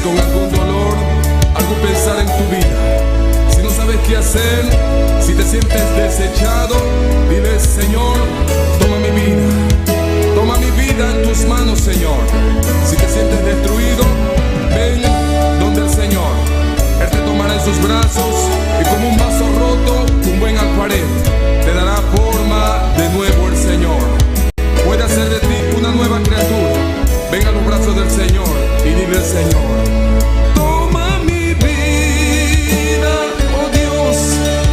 con algún dolor, algún pesar en tu vida, si no sabes qué hacer, si te sientes desechado, dile, Señor, toma mi vida. Toma mi vida en tus manos, Señor. Si te sientes destruido, ven donde el Señor. Él te tomará en sus brazos y como un vaso roto, un buen alfarero, te dará forma de nuevo el Señor. Puede hacer de ti una nueva criatura. Ven a los brazos del Señor y dile al Señor: Toma mi vida, oh Dios,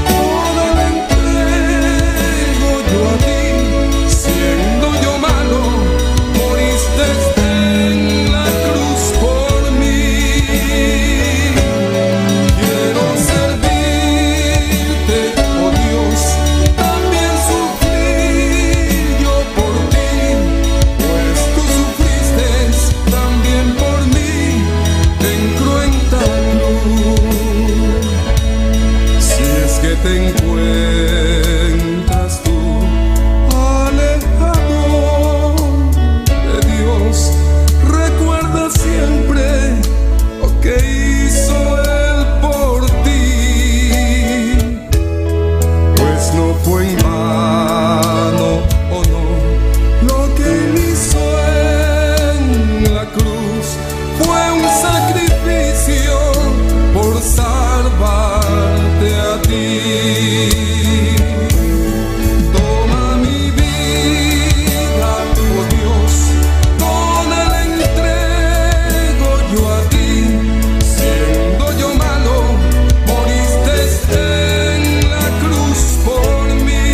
toda la entrego yo a ti. Siendo yo malo, moriste en la cruz por mí. Quiero servirte, oh Dios, también sufrir yo por ti, pues tú sufriste también por mí en cruenta cruz. Si es que te encuentras tú alejado de Dios, recuerda siempre lo que hizo Él por ti, pues no fue en vano, oh no, lo que Él hizo en la cruz fue un sacrificio por salvarte a ti. Toma mi vida, oh Dios, toda la entrego yo a ti. Siendo yo malo, moriste en la cruz por mí.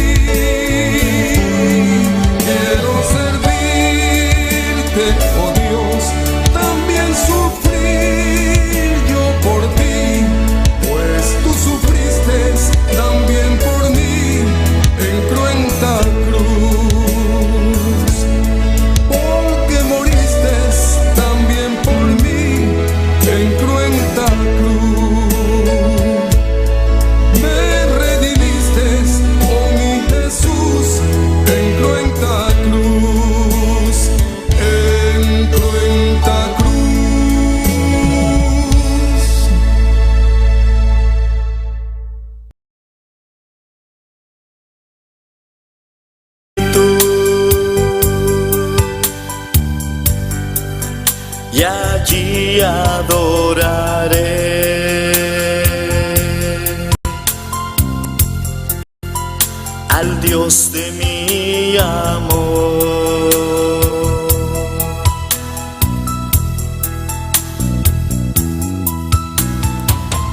Quiero servirte, oh Dios, también sufrir yo por ti, pues tú sufriste también por mí en cruenta cruz. Porque moriste también por mí en cruenta cruz. Me redimiste, oh mi Jesús, en cruenta cruz, en cruenta cruz. Y allí adoraré al Dios de mi amor.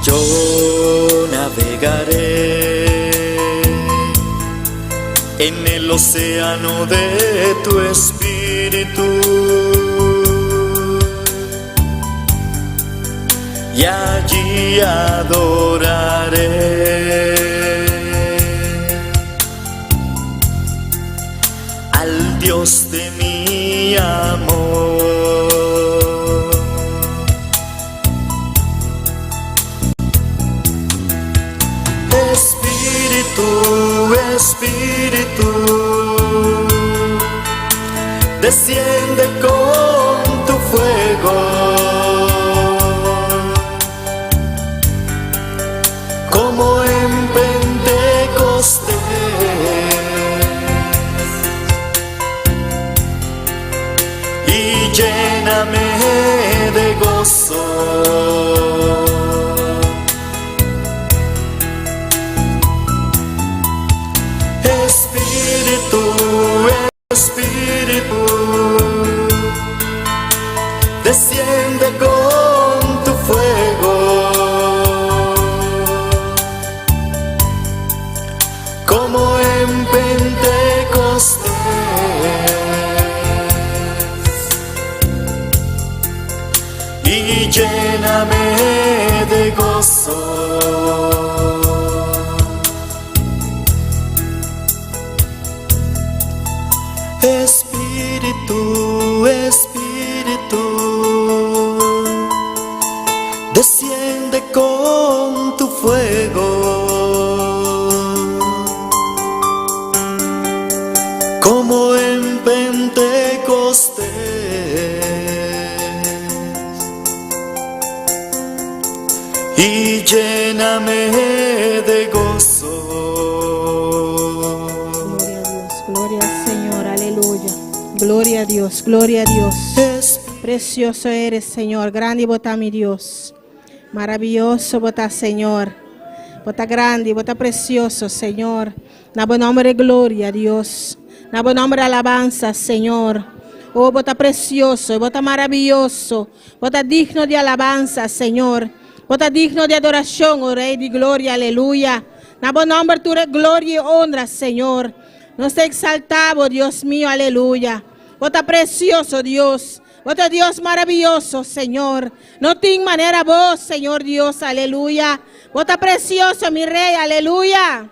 Yo navegaré en el océano de tu espíritu y allí adoraré al Dios de mi amor. Espíritu, Espíritu, desciende con tu fuego, como en Pentecostés, y lléname de gozo. Espíritu, Espíritu, desciende con tu fuego, como en Pentecostés, y lléname de gozo. Espíritu, Espíritu, desciende con tu fuego, como en Pentecostés, Y lléname de gozo. Gloria a Dios, gloria al Señor, aleluya. Gloria a Dios, gloria a Dios. Precioso eres, Señor, grandi bo ta mi Dios. Maraviyoso bo ta, Señor. Bo ta grandi, bo ta precioso, Señor. Na bo nomber gloria, Dios. Na bo nomber alabansa, Señor. Oh, bo ta precioso, bo ta maraviyoso. Bo ta digno di alabansa, Señor. Bo ta digno di adoracion, oh Rey di gloria, aleluya. Na bo nomber tur gloria y honra, Señor. Nos ta exalta bo, Dios mio, aleluya. Bo ta precioso, Dios. Bo ta Dios maraviyoso, Señor. No tin manera bo, Señor Dios, aleluya. Bo ta precioso, mi Rey, aleluya.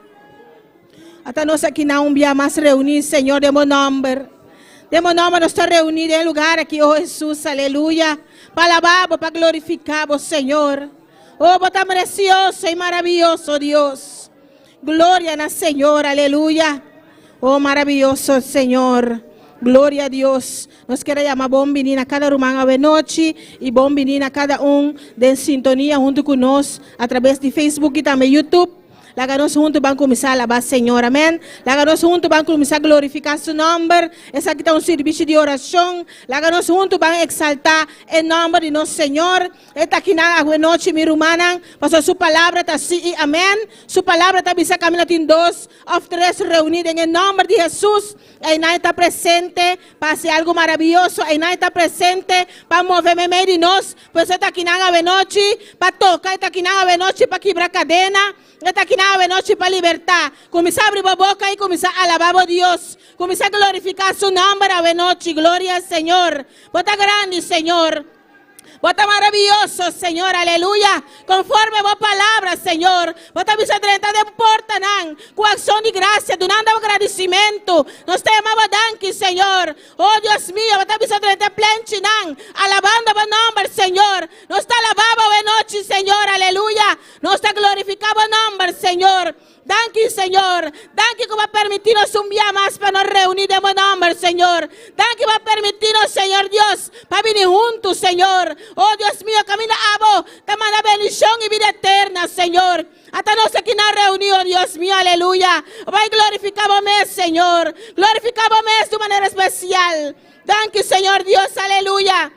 Ata nos aki na un dia mas reuni, Señor, den bo nomber. Den bo nomber nos ta reuni den lugar aki, oh Jesus, aleluya. Pa alaba bo, pa glorifica bo, Señor. Oh, bo ta precioso y maraviyoso, Dios. Gloria na Señor, aleluya. Oh, maraviyoso, Señor. Gloria a Dios. Nos kier yama bon bini na cada ruman anochi y bon bini na cada un den sintonia hunto cu nos atraves di Facebook y tambe YouTube. Laga nos hunto ban cuminsa alaba Señor, amen. Laga nos hunto ban cuminsa glorifica su nomber. Esaki ta un servicio di oracion. Laga nos hunto ban exalta e nomber di nos Señor. E ta aki nan anochi, mi rumannan. Paso su palabra ta si y amen. Su palabra ta bisa caminda tin dos of tres reuni den nomber di Jesus. Einan ta presente pa haci algo maraviyoso. Einan ta presente pa move meimei di nos. Pues e ta aki nan anochi pa toca. E ta aki nan anochi pa kibra cadena. E ta aki nan anochi pa liberta. Cuminsa habri bo boca y cuminsa alaba Dios. Cuminsa glorifica su nomber anochi. Gloria al Señor. Bo ta grandi, Señor. Bo ta maraviyoso, Señor, aleluya. Conforme bo palabra, Señor. Bo ta bisa drenta den portanan. Cu accion di gracia, dunando agradecimento. Nos ta yama bo danki, Señor. Oh Dios mio, bo ta bisa drenta plenchinan. Alabando bo nomber, Señor. Nos ta alaba bo anochi, Señor, aleluya. Nos ta glorifica bo nomber, Señor. Danki, Señor. Danki cu bo a permiti nos un dia mas pa nos reuni den bo nomber, Señor. Danki pa permiti nos, Señor Dios, pa bini hunto, Señor. Oh Dios mio, caminda abo, ta manda bendicion y bida eterna, Señor. Ata nos aki na reunion, Dios mio, aleluya. Bay glorifica bo mes, Señor. Glorifica bo mes di manera especial. Danki, Señor Dios, aleluya.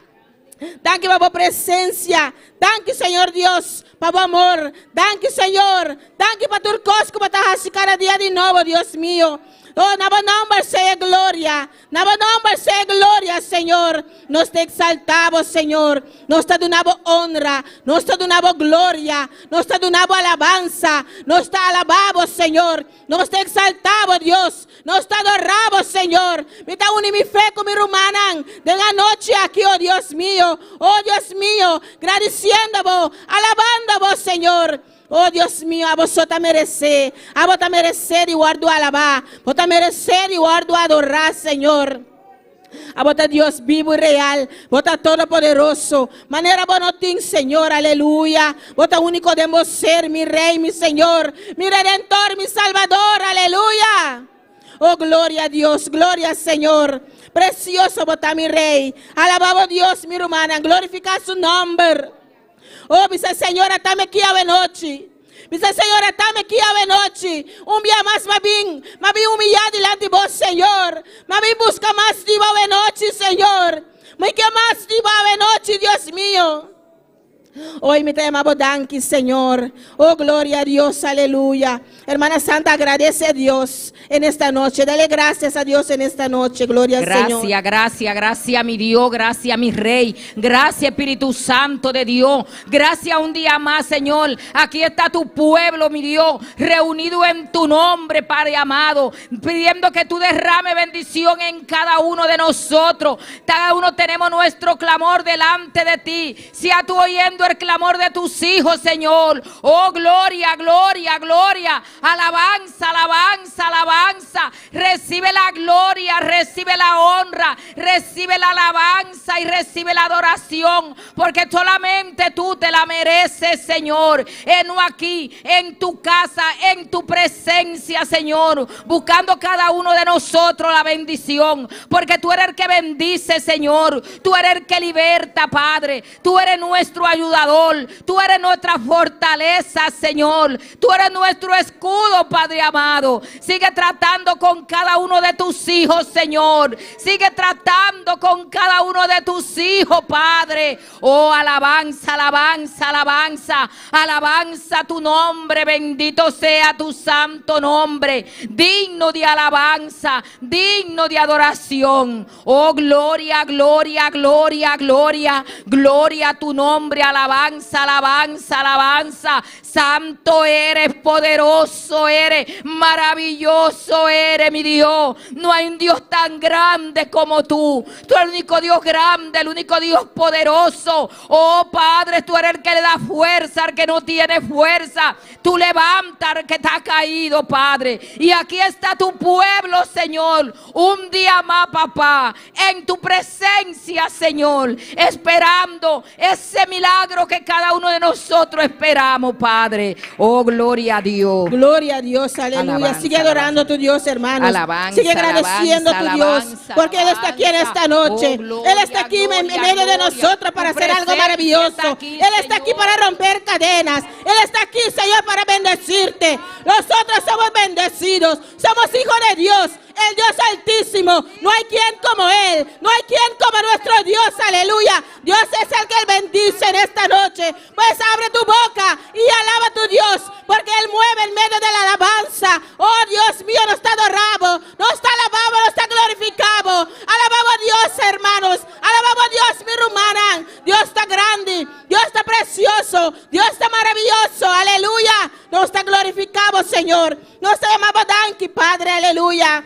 Danki pa bo presencia. Danki, Señor Dios, pa bo amor. Danki, Señor. Danki pa tur cos cu bo ta haci cada dia di nobo, Dios mio. Oh, na bo nomber sea gloria. Na bo nomber sea gloria, Señor. Nos ta exalta bo, Señor. Nos ta duna bo honra. Nos ta duna bo gloria. Nos ta duna bo alabansa. Nos ta alaba bo, Señor. Nos ta exalta bo, Dios. Nos ta adora bo, Señor. Mi ta uni mi fe cu mi rumannan den anochi aki, oh Dios mio. Oh Dios mio, gradiciendo bo, alabando bo, Señor. Oh Dios mio, abo so ta merece. Abo ta merece di wordo alaba. Bo ta merece di wordo adora, Señor. Abo ta Dios bibo y real. Bo ta todopoderoso. Manera bo no tin, Señor, aleluya. Bo ta unico den bo ser, mi Rey, mi Señor, mi Redentor, mi Salvador, aleluya. Oh, gloria a Dios, gloria al Señor. Precioso bo ta mi Rey. Alaba bo Dios, mi rumannan, glorifica su nomber. Oh, bisa Señor, at'ami aki anochi. Bisa Señor, at'ami aki anochi. Un dia mas m'a bin, m'a bin humiya dilanti bo, Señor. M'a bin busca mas di bo anochi, Señor. Mi kier mas di bo anochi, Dios mio. Hoy mi ta yama bo danki, Señor. Oh, gloria a Dios, aleluya. Hermana Santa, agradece a Dios en esta noche. Dale gracias a Dios en esta noche. Gloria al Señor. Gracias, gracias, gracias mi Dios, gracias mi Rey, gracias Espíritu Santo de Dios, gracias un día más, Señor. Aquí está tu pueblo, mi Dios, reunido en tu nombre, Padre amado, pidiendo que tú derrame bendición en cada uno de nosotros. Cada uno tenemos nuestro clamor delante de ti. Sea tú oyendo el clamor de tus hijos, Señor. Oh, gloria, gloria, gloria. Alabanza, alabanza, alabanza. Recibe la gloria, recibe la honra, recibe la alabanza y recibe la adoración. Porque solamente tú te la mereces, Señor. En aquí, en tu casa, en tu presencia, Señor. Buscando cada uno de nosotros la bendición. Porque tú eres el que bendice, Señor. Tú eres el que liberta, Padre. Tú eres nuestro ayudador. ayudador. Tú eres nuestra fortaleza, Señor. Tú eres nuestro escudo, Padre amado. Sigue tratando con cada uno de tus hijos, Señor. Sigue tratando con cada uno de tus hijos, Padre. Oh, alabanza, alabanza, alabanza. Alabanza tu nombre. Bendito sea tu santo nombre. Digno de alabanza, digno de adoración. Oh, gloria, gloria, gloria, gloria. Gloria a tu nombre. Alabanza, alabanza, alabanza. Santo eres, poderoso eres, maravilloso eres, mi Dios. No hay un Dios tan grande como tú. Tú eres el único Dios grande, el único Dios poderoso. Oh Padre, tú eres el que le da fuerza al que no tiene fuerza. Tú levantas al que está caído, Padre. Y aquí está tu pueblo, Señor. Un día más, papá, en tu presencia, Señor, esperando ese milagro que cada uno de nosotros esperamos, Padre. Oh, gloria a Dios. Gloria a Dios, aleluya. Alabanza, Sigue adorando a tu Dios, hermanos. Alabanza, Sigue agradeciendo a tu alabanza, Dios. alabanza, Porque Él está aquí en esta noche. Oh, gloria, Él está aquí en gloria, medio de gloria. nosotros para Tu hacer algo presencia maravilloso. está aquí, Él está aquí Señor. para romper cadenas. Él está aquí, Señor, para bendecirte. Nosotros somos bendecidos. Somos hijos de Dios. El Dios altísimo. No hay quien como Él. No hay quien como nuestro Dios. Aleluya. Dios es el que bendice en esta noche. Pues abre tu boca y alaba a tu Dios. Porque Él mueve en medio de la alabanza. Oh Dios mío, nos está adorado. Nos está alabado, nos está glorificado. Alabamos a Dios, hermanos. Alabamos a Dios, mi rumana. Dios está grande. Dios está precioso. Dios está maravilloso. Aleluya. Nos está glorificado, Señor. Nos ta yama Bo danki, Padre. Aleluya.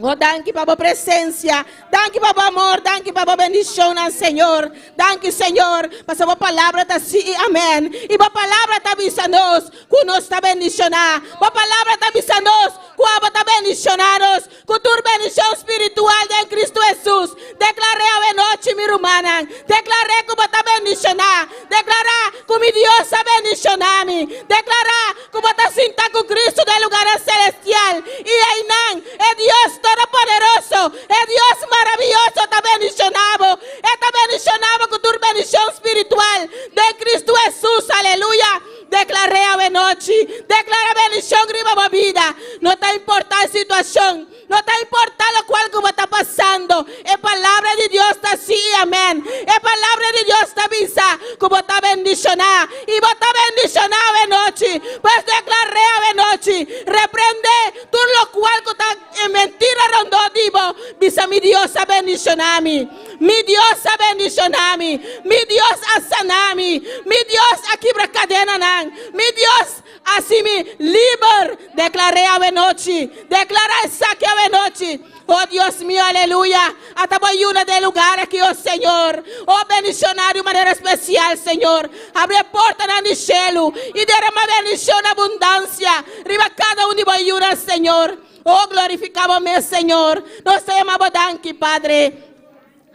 Oh, danki pa bo presensia. Danki pa bo amor. Danki pa bo bendishon, Señor. Danki, Señor. Pasobra bo palabra ta sí i amèn. I bo palabra ta bisa nos ku nos ta bendishoná. Bo palabra ta bisa nos ku abo ta bendishoná nos. Ku tur bendishon spiritual den Kristu Hesus. Deklar'é awe nochi, mi rumannan. Deklar'é ku bo ta bendishoná. Deklará ku mi Dios a bendishoná mi. Deklará ku bo ta sinta ku Kristu den lugarnan selestial. I einan, e Dios Todopoderoso, e Dios maravioso ta bendishoná bo. E ta bendishoná bo ku tur bendishon spiritual den Kristu Hesus. Aleluya! Deklar'é awe nochi. Deklará bendishon riba bo bida. No ta importá e situashon. No ta importá lokual ku bo ta pasando, e Palabra di Dios ta sí i amèn. E Palabra di Dios ta bisa ku bo ta bendishoná, i bo ta bendishoná awe nochi. Pues deklar'é awe nochi, reprendé tur lokual ku ta e mentira rondó di bo, bisa, Mi Dios a bendishoná mi. Mi Dios a bendishoná mi. Mi Dios a saná mi. Mi Dios a kibra kadenanan. Mi Dios Hasi mi liber, deklar'é awe nochi, deklará esaki awe nochi. Oh Dios mio, aleluya, ata bo yuna den e lugar aki, oh Señor. Oh bendishoná di un manera spesial, Señor. Habri e portanan di shelu i derama bendishon abundansia riba kada un di bo yunan, Señor. Oh glorifiká bo mes, Señor. Nos ta yama bo danki, Padre.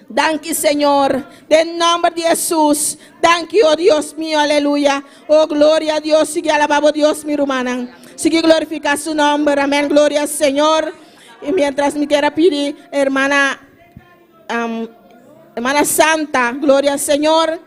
Danki Señor, den nomber di Hesus. Danki, oh Dios mio, aleluya. Oh gloria a Dios, sigui alaba bo Dios, mi rumannan. Sigui glorifica su nomber, amen, gloria al Señor. Y mientras mi kier a pidi hermana, hermana Santa, gloria al Señor,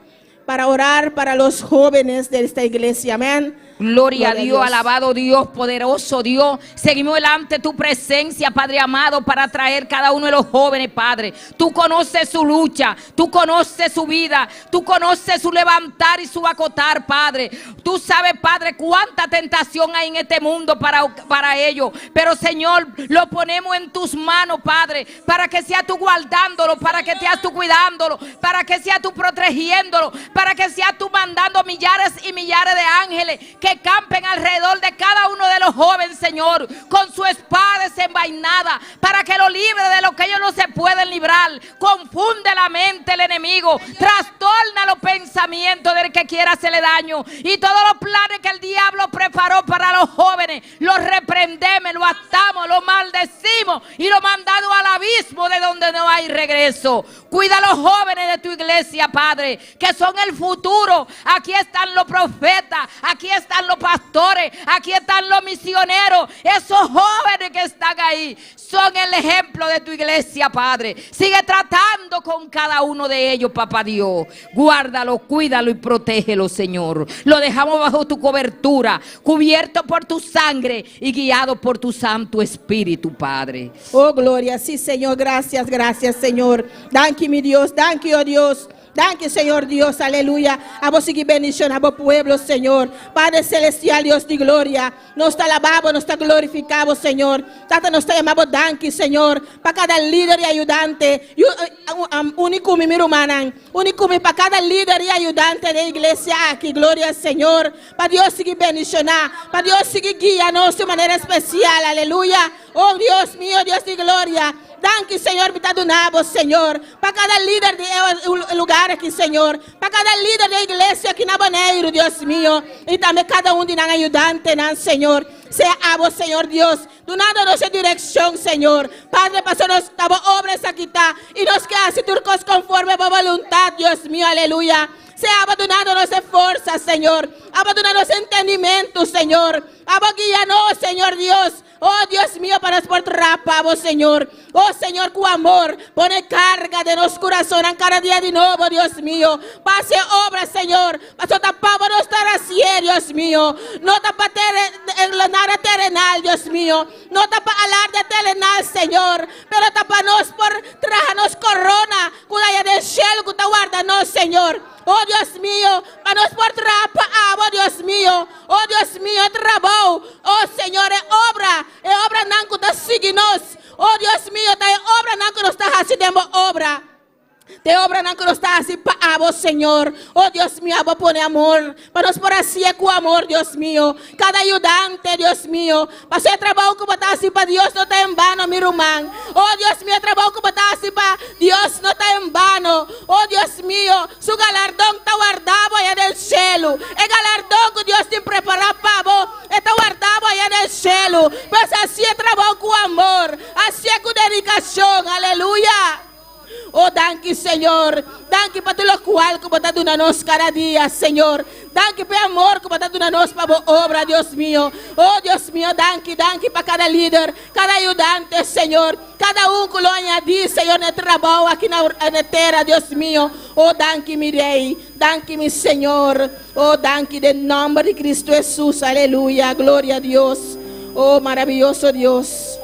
para orar para los jóvenes de esta iglesia, amén. Gloria a Dios, alabado Dios, poderoso Dios. Seguimos delante de tu presencia, Padre amado, para traer cada uno de los jóvenes, Padre. Tú conoces su lucha, tú conoces su vida, tú conoces su levantar y su acotar, Padre. Tú sabes, Padre, cuánta tentación hay en este mundo para ellos. Pero, Señor, lo ponemos en tus manos, Padre, para que sea tú guardándolo, para que seas tú cuidándolo, para que sea tú protegiéndolo, para que sea tú mandando millares y millares de ángeles que campen alrededor de cada uno de los jóvenes, Señor, con su espada desenvainada, para que lo libre de lo que ellos no se pueden librar. Confunde la mente el enemigo, trastorna los pensamientos del que quiera hacerle daño, y todos los planes que el diablo preparó para los jóvenes, los reprendemos, lo atamos, lo maldecimos y lo mandamos al abismo de donde no hay regreso. Cuida a los jóvenes de tu iglesia, Padre, que son el futuro. Aquí están los profetas, aquí están están los pastores, aquí están los misioneros, esos jóvenes que están ahí son el ejemplo de tu iglesia, Padre. Sigue tratando con cada uno de ellos, papá Dios. Guárdalo, cuídalo y protégelo, Señor. Lo dejamos bajo tu cobertura, cubierto por tu sangre y guiado por tu Santo Espíritu, Padre. Oh, gloria, sí, Señor, gracias, gracias, Señor. Danki, mi Dios, danki, oh Dios. Danki, Señor Dios, aleluya. Abo sigui bendiciona bo pueblo, Señor. Padre Celestial, Dios di gloria. Nos ta alaba Bo, nos ta glorifica Bo, Señor. Tata, nos ta yama Bo danki, Señor, pa cada lider y ayudante. Uni cu mi, mi rumannan. Uni cu mi pa cada lider y ayudante den iglesia aki. Gloria al Señor. Pa Dios sigui bendiciona, pa Dios sigui guia nos di un manera especial. Aleluya. Oh Dios mio, Dios di gloria. Danki, Señor, mi ta duna Bo, Señor, pa cada lider di e lugar aki, Señor, pa cada lider di e iglesia aki na Boneiru, Dios mio, y tambe cada un di nan ayudantenan, Señor. Sea Abo, Señor Dios, dunando nos e direccion, Señor. Padre, pasobra nos ta Bo obra esaki ta, y nos ke haci tur cos conforme Bo voluntad, Dios mio, aleluya. Sea Abo dunando nos e forsa, Señor. Abo duna nos entendimento, Señor. Abo guia nos, Señor Dios. Oh Dios mío, pa nos por traha pa bo, Señor. Oh Señor, cu amor, pone carga den nos curazonnan cada dia di nobo, Dios mío. Pa haci e obra, Señor. Pasobra ta pa bo nos ta hacié, Dios mío. No ta pa nada terrenal, Dios mío. No ta pa alarde terrenal, Señor. Pero ta pa nos por traha nos corona cu ta aya den cielo cu ta warda nos, Señor. Oh Dios mío, pa nos por traha pa abo, Dios mío. Oh Dios mío, e trabou, oh Señor, e obra, e obranan ku ta sigui nos. Oh Dios mío, ta e obranan ku nos ta hasi den bo obra. Ta e obranan ku nos ta hasi pa abo, Señor. Oh Dios mío, abo pone amor, pa nos por hasié ku amor, Dios mío. Kada ayudante, Dios mío, pasobra e trabou ku bo ta hasi pa Dios no ta en bano, mi ruman. Oh Dios mío, e trabou ku bo ta hasi pa Dios no ta en bano. Oh Dios mío, Su galardon ta warda bo aya den shelu. E galardon ku Dios tin prepará pa bo, e ta warda bo aya den shelu. Pues hasié e trabou ku amor, hasié ku dedikashon. Aleluya! Oh, danki, Señor. Danki pa tur lokual ku bo ta duna nos kada dia, Señor. Danki pa e amor ku bo ta duna nos pa bo obra, Dios mio. Oh, Dios mio, danki, danki pa kada lider, Kada ayudante, Señor, kada un ku lo añadí, Señor, na e trabou aki na e tera, Dios mio. O danki, mi Rei. Danki, mi Señor. O danki den nòmber di Cristo Hesus. Aleluya. Gloria a Dios. O maraviyoso Dios.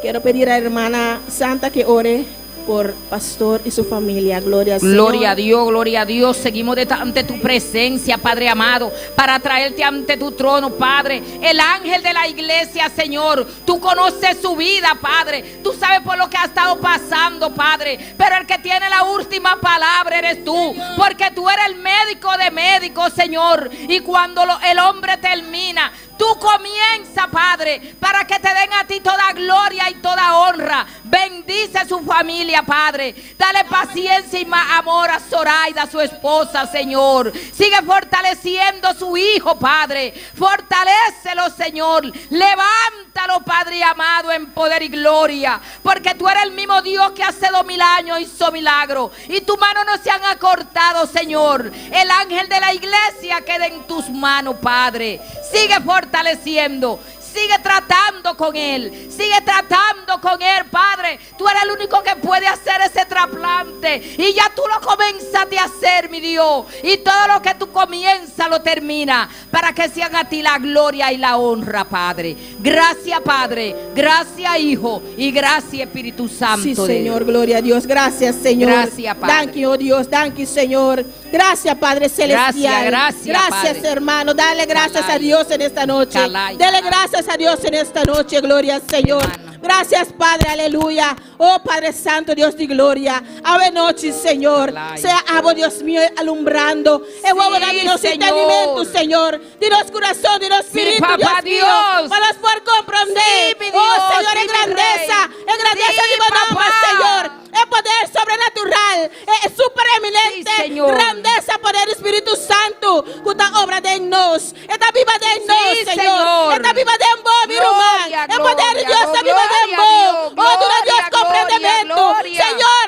Quiero pedir a hermana Santa que ore por pastor y su familia. Gloria al Señor. Gloria a Dios, gloria a Dios. Seguimos de ante tu presencia, Padre amado, para traerte ante tu trono, Padre. El ángel de la iglesia, Señor. Tú conoces su vida, Padre. Tú sabes por lo que ha estado pasando, Padre. Pero el que tiene la última palabra eres tú. Porque tú eres el médico de médicos, Señor. Y cuando el hombre termina, Tú comienza, Padre, para que te den a ti toda gloria y toda honra. Bendice su familia, Padre. Dale paciencia y más amor a Zoraida, su esposa, Señor. Sigue fortaleciendo su hijo, Padre. Fortalécelo, Señor. Levántalo, Padre amado, en poder y gloria. Porque tú eres el mismo Dios que hace 2000 años hizo milagro. Y tu mano no se han acortado, Señor. El ángel de la iglesia queda en tus manos, Padre. Sigue fortaleciendo. Sigue tratando con él. Sigue tratando con él, Padre. Tú eres el único que puede hacer ese trasplante. Y ya tú lo comenzaste a hacer, mi Dios. Y todo lo que tú comienzas lo termina. Para que sean a ti la gloria y la honra, Padre. Gracias, Padre. Gracias, Hijo. Y gracias, Espíritu Santo. Sí, Señor. Gloria a Dios. Gracias, Señor. Gracias, Padre. Danki, oh Dios. Danki, Señor. Gracias, Padre Celestial. Gracias, gracias, Gracias, Padre. hermano. Dale gracias a Calay. Dios en esta noche. Calay. Dele gracias a Dios en esta noche. Gloria al Señor. Hermano. Gracias, Padre. Aleluya. Oh, Padre Santo, Dios de gloria. Ave noche, Señor. Calay. Sea abo, Dios mío, alumbrando. E huevo Sí, de nos Señor. entendimiento, Señor. Dinos corazón, dinos Sí, espíritu, papá Dios mío. Dios. Para poder comprender. Sí, mi oh, Dios, Señor, sí, en mi grandeza. Rey. En grandeza Sí, de nombre, papá. Señor. Es poder sobrenatural, es supereminente, Sí, Señor. grandeza, poder Espíritu Santo, que ta obra den nos, esta viva den nos, Sí, Señor, Señor. esta viva den vos, mi Gloria, hermano, el poder de Dios está gloria, viva den gloria a vos, Dios, oh, duna Dios gloria, comprendimiento, gloria. Señor,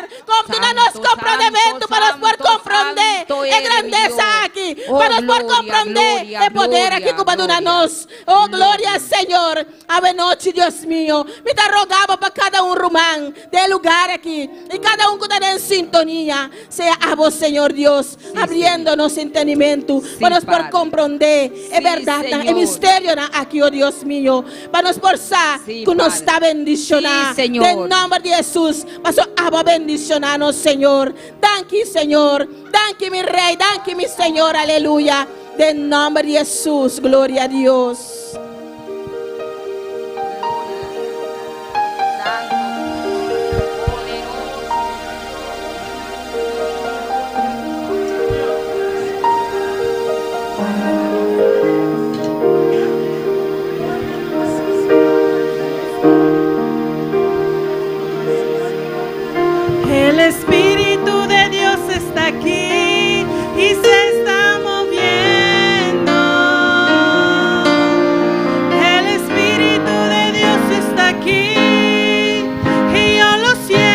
duna nos Santo, comprendimiento santo, para poder santo, comprender, santo es eres, mi grandeza Dios. aquí. aki, Oh, pa nos por gloria, komprondé gloria, e poder aki gloria, ku bo a duna gloria. nos. Oh, gloria Señor. Awe nochi, Dios mio, mi ta roga bo pa kada un ruman den e lugar aki i kada un ku ta den sintonia. Sea abo, Señor Dios, abriendo nos entendimentu pa nos por komprondé e bèrdatnan, e misterionan aki, o Dios mio, pa nos por sa ku nos ta bendishoná. Den nòmber di Hesus, paso abo a bendishoná nos, Señor. Danki, Señor. Danki, mi Rei. Danki, mi Señor. Aleluya. Den nòmber di Hesus. Gloria a Dios. El Espíritu de Dios está aquí y se está moviendo. El Espíritu de Dios está aquí y yo lo siento.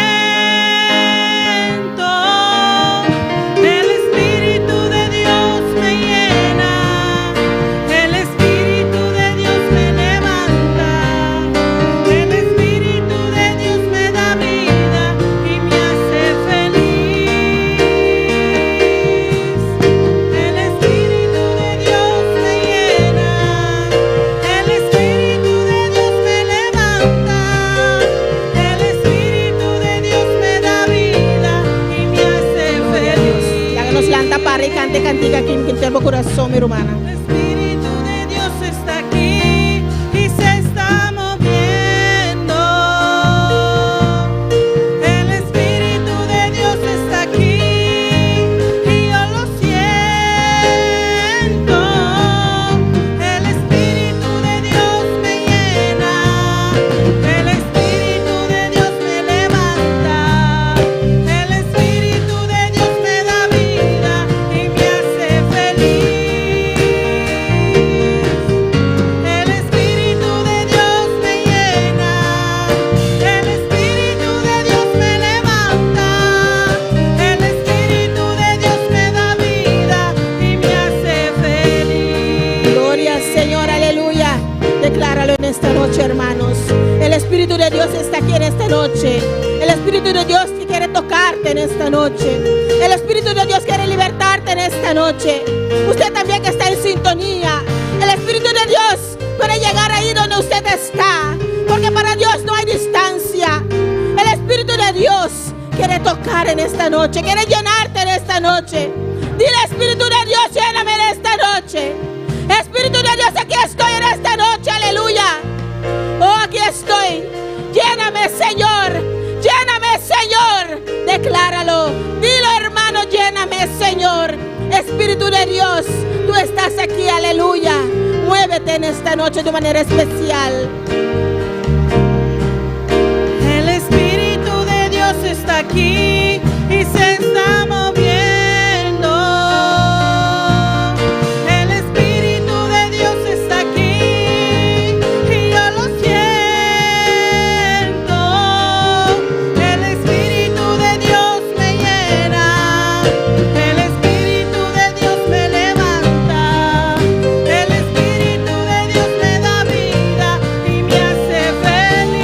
El Espíritu de Dios me llena. El Espíritu de Dios me levanta. El Espíritu de Dios me da vida y me hace feliz. El Espíritu de Dios me llena. El Espíritu de Dios me levanta. El Espíritu de Dios me da vida y me hace Gloria a Dios. feliz. Laga nos lanta para i kanta e kantika aki ku henter bo kurason, mi rumannan. El Espíritu de Dios está aquí y se está moviendo. El Espíritu de Dios está aquí y yo lo siento. El Espíritu de Dios me llena. El Espíritu de Dios me levanta. El Espíritu de Dios me da vida y me hace feliz. El Espíritu de Dios me llena. El Espíritu de Dios me levanta. El Espíritu de Dios me da vida y me hace feliz. Gloria al Señor, aleluya. Decláralo en esta noche, hermanos. El Espíritu de Dios está aquí en esta noche. El Espíritu de Dios que quiere tocarte en esta noche. El Espíritu de Dios quiere libertarte en esta noche. Usted también que está en sintonía. El Espíritu de Dios puede llegar ahí donde usted está. Porque para Dios no hay distancia. El Espíritu de Dios quiere tocar en esta noche. Quiere llenarte en esta noche. Dile, Espíritu de Dios, lléname en esta noche. Espíritu de Dios, aquí estoy en esta noche. Aleluya. Oh, aquí estoy. Lléname, Señor. Lléname, Señor. Decláralo. Dilo, hermano, lléname, Señor. Espíritu de Dios, tú estás aquí. Aleluya. Muévete en esta noche de manera especial. El Espíritu de Dios está aquí y se está moviendo. El Espíritu de Dios está aquí y yo lo siento. El Espíritu de Dios me llena. El Espíritu de Dios me levanta. El Espíritu de Dios me da vida y me hace feliz.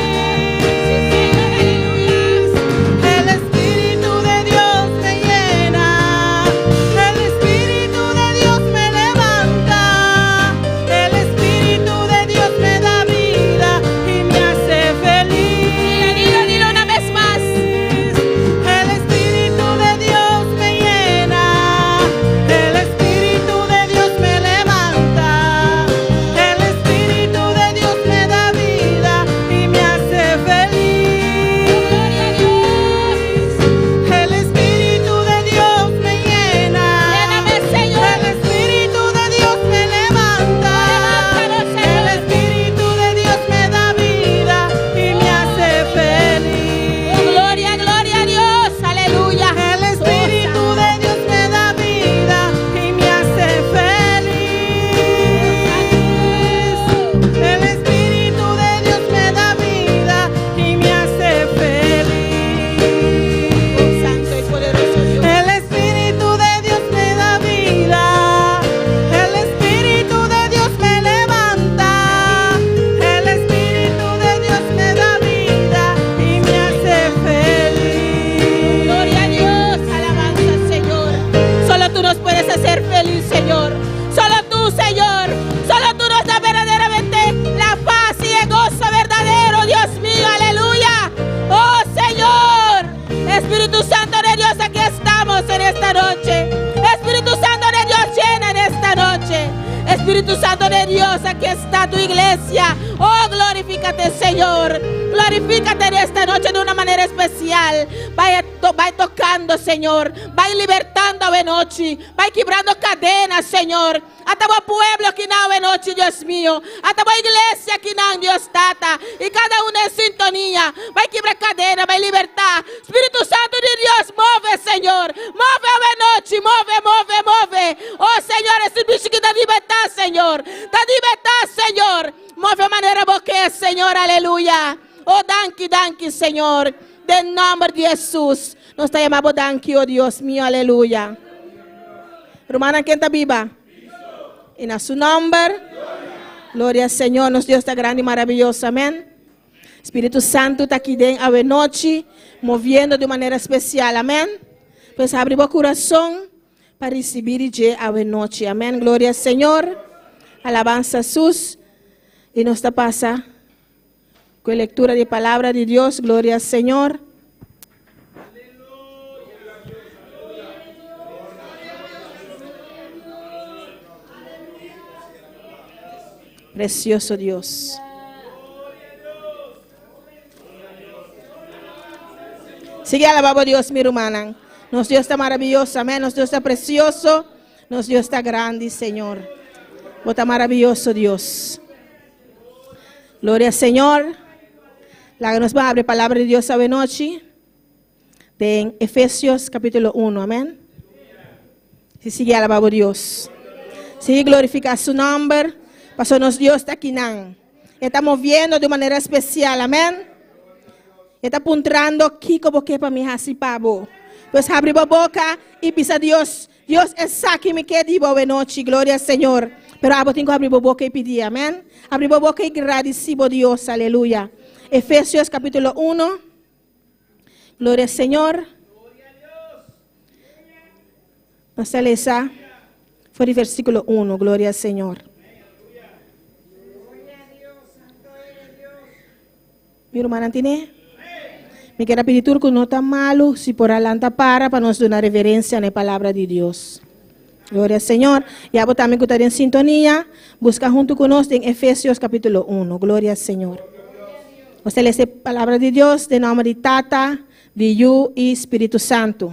El Espíritu de Dios me llena. de Dios, aquí está tu iglesia. Oh, glorifícate, Señor. Glorifícate en esta noche de una manera especial. Vaya, to bai tocando, Señor. Bai libertando awe nochi. Bai kibrando cadena, Señor. Ata bo pueblo akinan awe nochi, Dios mio. Ata bo iglesia akinan, Dios Tata. Y cada uno en sintonía. Bai kibra cadena, bai liberta. Spirito Santo di Dios, move, Señor. Move awe nochi, move, move, move. Oh, Señor, e servicio aki ta liberta, Señor. Ta liberta, Señor. Move manera bo ke, Señor, aleluya. Oh, danki, danki, Señor. Den nomber di Jesus. Nos ta yama bo danki, oh Dios mio, aleluya. Rumannan, ken ta biba? Y na su nomber. Gloria Señor, nos Dios ta grandi y maraviyoso, amén. Spirito Santo ta aki den awe nochi, moviendo di un manera especial, amén. Pues habri bo curason pa ricibi di dje awe nochi, amén. Gloria Señor, alabanza Jesus. Y nos ta pasa cu e lectura di palabra di Dios, gloria Señor. Precioso Dios. Sigui alaba bo Dios, mi rumannan. Nos Dios ta maraviyoso, amén. Nos Dios ta precioso. Nos Dios ta grandi, Señor. Bo ta maraviyoso, Dios. Gloria Señor. Laga nos ban abri palabra di Dios awe nochi. Den Efesios capítulo 1, amén. Si sigui alaba bo Dios. Sigui glorifica su nomber. Paso nos Dios ta akinan. E ta moviendo di un manera especial, amén. E ta puntrando kiko bo ke pa mi hasi pa bo. Pues habri bo boca y bisa Dios, Dios esaki mi ke di bo awe nochi, gloria Señor. Pero abo tin ku habri bo boca y pidi, amén. Habri bo boca y gradici bo Dios, aleluya. Efesios capítulo 1. Gloria Señor. Nos ta lesa for di versículo 1. Gloria Señor. Mi rumannan tine? Mi kier a pidi tur ku no ta malu si por a lanta para pa nos duna reverencia na e palabra di Dios. Gloria Señor. Y abo tambe ku ta den sintonia, buska huntu ku nos den Efesios capítulo 1. Gloria Señor. Nos ta lesa e palabra di Dios den nomber di Tata, di Yu y Spiritu Santu.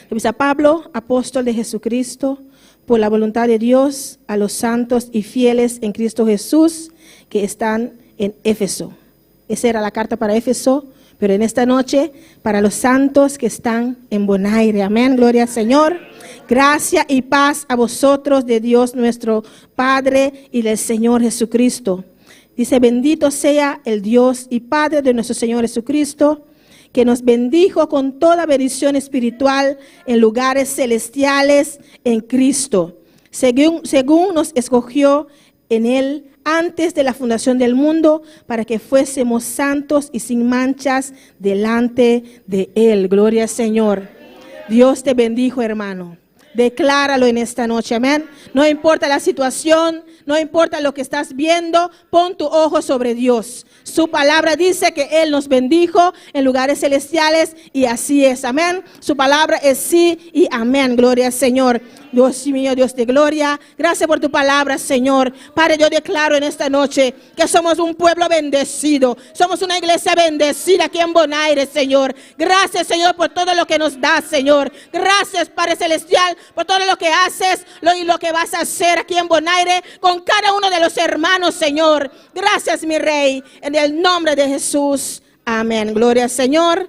Ta bisa Pablo, apóstol de Jesucristo, por la voluntad de Dios, a los santos y fieles en Cristo Jesús que están en Éfeso. Esa era la carta para Éfeso, pero en esta noche para los santos que están en Bonaire. Amén, gloria al Señor. Gracia y paz a vosotros de Dios nuestro Padre y del Señor Jesucristo. Dice, bendito sea el Dios y Padre de nuestro Señor Jesucristo, que nos bendijo con toda bendición espiritual en lugares celestiales en Cristo, según, según nos escogió en Él antes de la fundación del mundo, para que fuésemos santos y sin manchas delante de Él. Gloria al Señor. Dios te bendijo, hermano. Decláralo en esta noche, amén. No importa la situación, no importa lo que estás viendo, pon tu ojo sobre Dios. Su palabra dice que Él nos bendijo en lugares celestiales y así es, amén. Su palabra es sí y amén. Gloria al Señor. Dios mío, Dios de gloria. Gracias por tu palabra, Señor. Padre, yo declaro en esta noche que somos un pueblo bendecido. Somos una iglesia bendecida aquí en Bonaire, Señor. Gracias, Señor, por todo lo que nos das, Señor. Gracias, Padre Celestial, por todo lo que haces lo, y lo que vas a hacer aquí en Bonaire con cada uno de los hermanos, Señor. Gracias, mi Rey. En el nombre de Jesús. Amén. Gloria al Señor.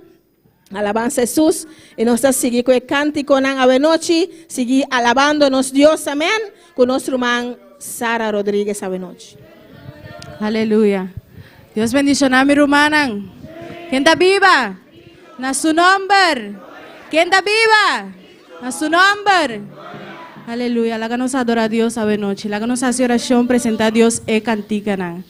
Alabanza a Jesús. Y nos ta sigui cu e canticonan awe nochi. Sigui alabando nos Dios. Amén. Cu nos ruman Sara Rodríguez awe nochi. Aleluya. Dios bendiciona mi rumannan. Ken ta biba? Na su nomber. Ken ta biba? Na su nomber. Aleluya. Laga nos adora Dios awe nochi. Laga nos haci oracion, presenta Dios e canticanan.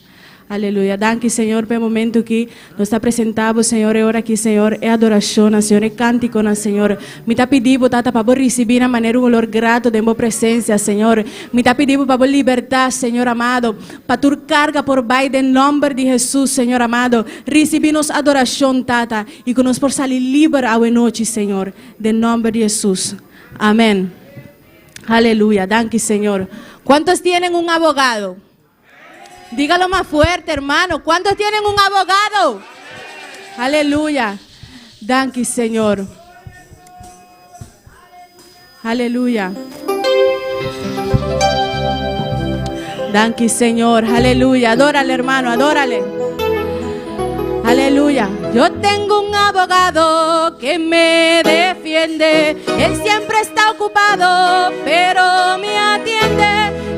Aleluya. Danki, Señor, pa e momento aki nos ta presenta Bo, Señor, e ora aki, Señor, e adoracionnan, Señor, e canticonan, Señor. Mi ta pidi Bo, Tata, pa Bo ricibi nan manera un olor grato den Bo presencia, Señor. Mi ta pidi Bo pa Bo liberta, Señor amado, pa tur carga por bay den nomber di Jesus, Señor amado. Ricibi nos adoracion, Tata, y cu nos por sali liber awe nochi, Señor, den nomber di Jesus. Amen. Aleluya. Danki, Señor. ¿Cuántos tienen un abogado? Dígalo más fuerte, hermano. ¿Cuántos tienen un abogado? Aleluya. Danki, Señor. Aleluya. Danki, Señor. Aleluya. Adórale, hermano, adórale. Aleluya. Yo tengo un abogado que me defiende. Él siempre está ocupado, pero me atiende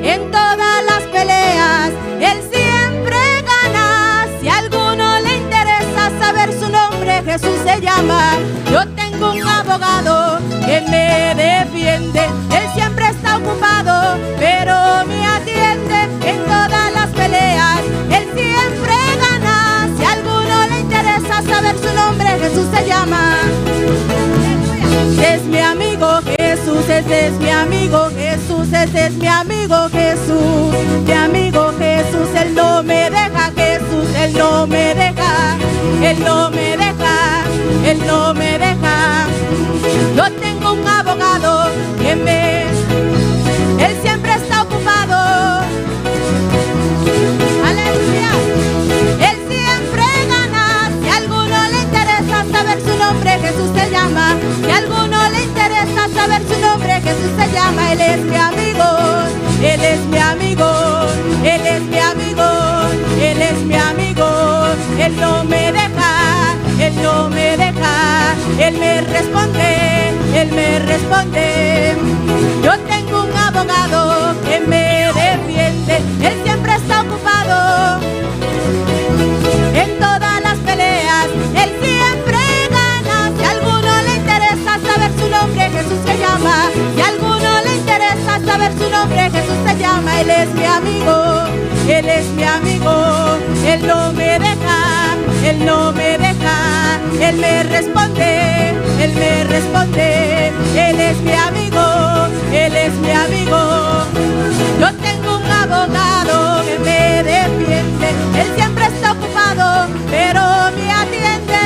en todas las peleas. Él siempre gana. Si a alguno le interesa saber su nombre, Jesús se llama. Yo tengo un abogado que me defiende. Él siempre está ocupado, pero me atiende en todas las peleas. Él siempre gana. Si a alguno le interesa saber su nombre, Jesús se llama. Es mi amigo Jesús, ese es mi amigo Jesús, ese es mi amigo Jesús, mi amigo Jesús, Él no me deja, Jesús, Él no me deja, Él no me deja, Él no me deja. Yo tengo un abogado que me, Él siempre está ocupado. Aleluya. Él siempre gana. Si a alguno le interesa saber su nombre, Jesús se llama. Si a alguno le interesa saber su nombre, Jesús se llama. Él es mi amigo. Él es mi amigo. Él es mi amigo. Él es mi amigo. Él no me deja. Él no me deja. Él me responde. Él me responde. Yo tengo un abogado que me defiende. Él siempre está ocupado en todas las peleas. Él siempre gana. Si a alguno le interesa saber su nombre, Jesús se llama. Si a alguno le interesa saber su nombre, Jesús se llama. Él es mi amigo. Él es mi amigo. Él no me deja. Él no me deja. Él me responde. Él me responde. Él es mi amigo. Él es mi amigo. Yo tengo un abogado que me defiende. Él siempre está ocupado, pero me atiende.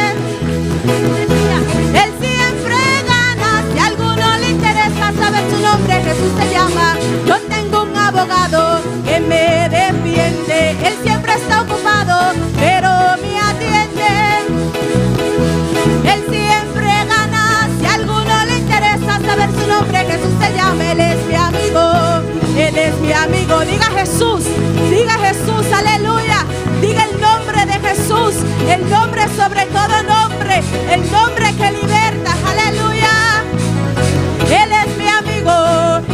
Él siempre gana. Si a alguno le interesa saber su nombre, Jesús se llama. Yo tengo un abogado que me defiende. Él siempre está ocupado, pero me atiende. Él siempre gana. Si a alguno le interesa saber su nombre, Jesús se llama. Él es mi amigo. Él es mi amigo. Diga Jesús. Diga Jesús. Aleluya. Diga el nombre de Jesús. El nombre sobre todo nombre. El nombre que liberta. Aleluya. Él es mi amigo.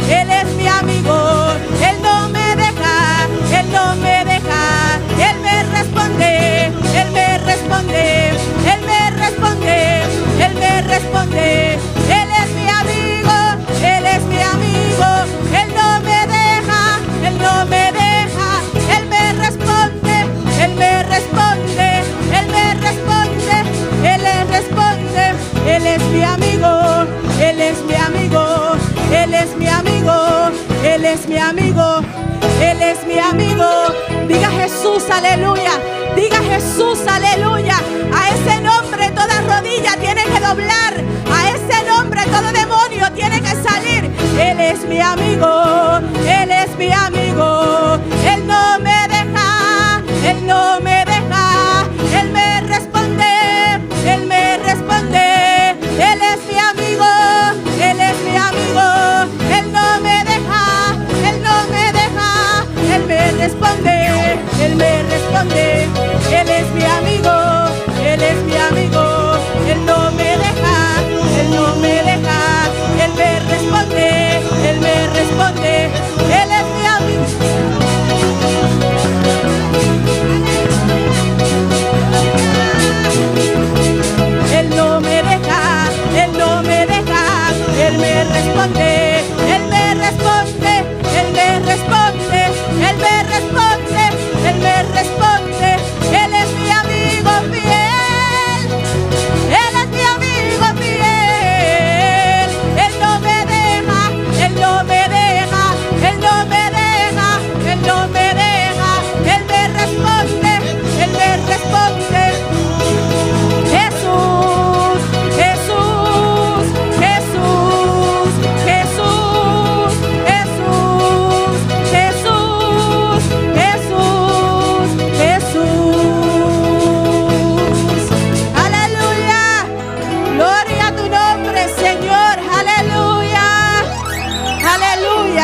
Él es mi amigo. Él no me deja. Él no me deja. Él me responde. Él me responde. Él me responde. Él me responde. Él es mi amigo. Él es mi amigo. Él no me deja. Él no me deja. Él me responde. Él me responde. Él me responde. Él le responde. Él es mi amigo. Él es mi amigo. Él es mi amigo. Él es mi amigo. Él es mi amigo. Diga Jesús, aleluya. Diga Jesús, aleluya. A ese nombre toda rodilla tiene que doblar. A ese nombre todo demonio tiene que salir. Él es mi amigo. Él es mi amigo. Él no me deja. Él no me deja. Él me responde. Él me responde. Él es mi amigo. Él es mi amigo. Él no me deja. Él no me deja. Él me responde. Él me responde. Él es mi amigo. Él es mi amigo. Él no me deja. Él no me deja. Él me responde. Él me responde. Él es mi amigo.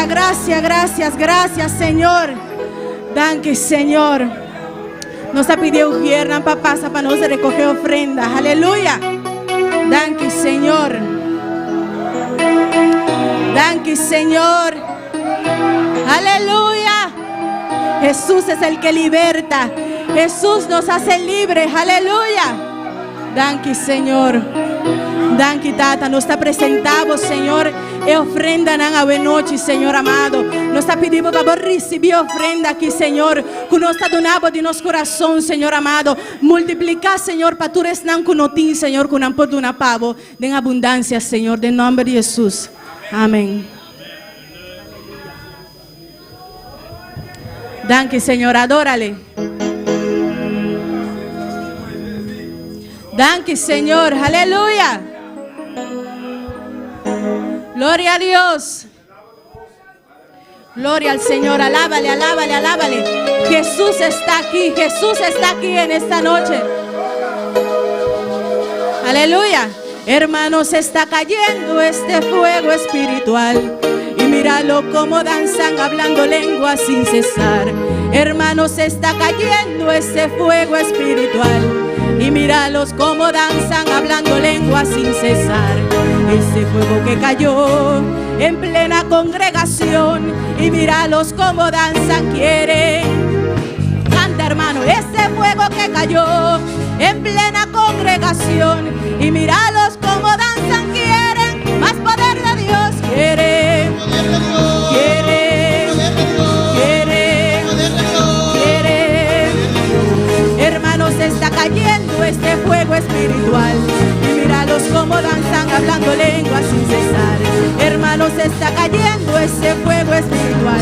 Gracias, gracias, gracias, gracias, Señor. Danki, Señor. Nos ta pidi ujiernan pa pasa pa nos recoge ofrenda. Aleluya. Danki, Señor. Danki, Señor. Aleluya. Jesús es el que liberta. Jesús nos hace libres. Aleluya. Danki, Señor. Danki, Tata. Nos ta presentá, Señor, e ofrendanan awe nochi, Señor amado. Nos ta pidiendo pa risibí ofrenda aki, Señor. Ku nos ta dunando di nos kurason, Señor amado. Multipliká, Señor, pa tur esnan ku no tin, Señor, ku nan por duna pa Bo den abundansia, Señor, den nòmber di Hesus. Amèn. Danki, Señor. Adórale. Danki, Señor. Aleluya. Gloria a Dios. Gloria al Señor. Alábale, alábale, alábale. Jesús está aquí. Jesús está aquí en esta noche. Aleluya. Hermanos, está cayendo este fuego espiritual. Y míralo como danzan hablando lenguas sin cesar. Hermanos, está cayendo ese fuego espiritual. Y míralos como danzan hablando lenguas sin cesar. Ese fuego que cayó en plena congregación. Y míralos como danzan, quieren. Canta, hermano, ese fuego que cayó en plena congregación. Y míralos como danzan, quieren más poder de Dios, quieren, quieren, quieren, quieren. Hermanos, está cayendo este fuego espiritual. Y míralos como danzan hablando lenguas sin cesar. Hermanos, está cayendo ese fuego espiritual.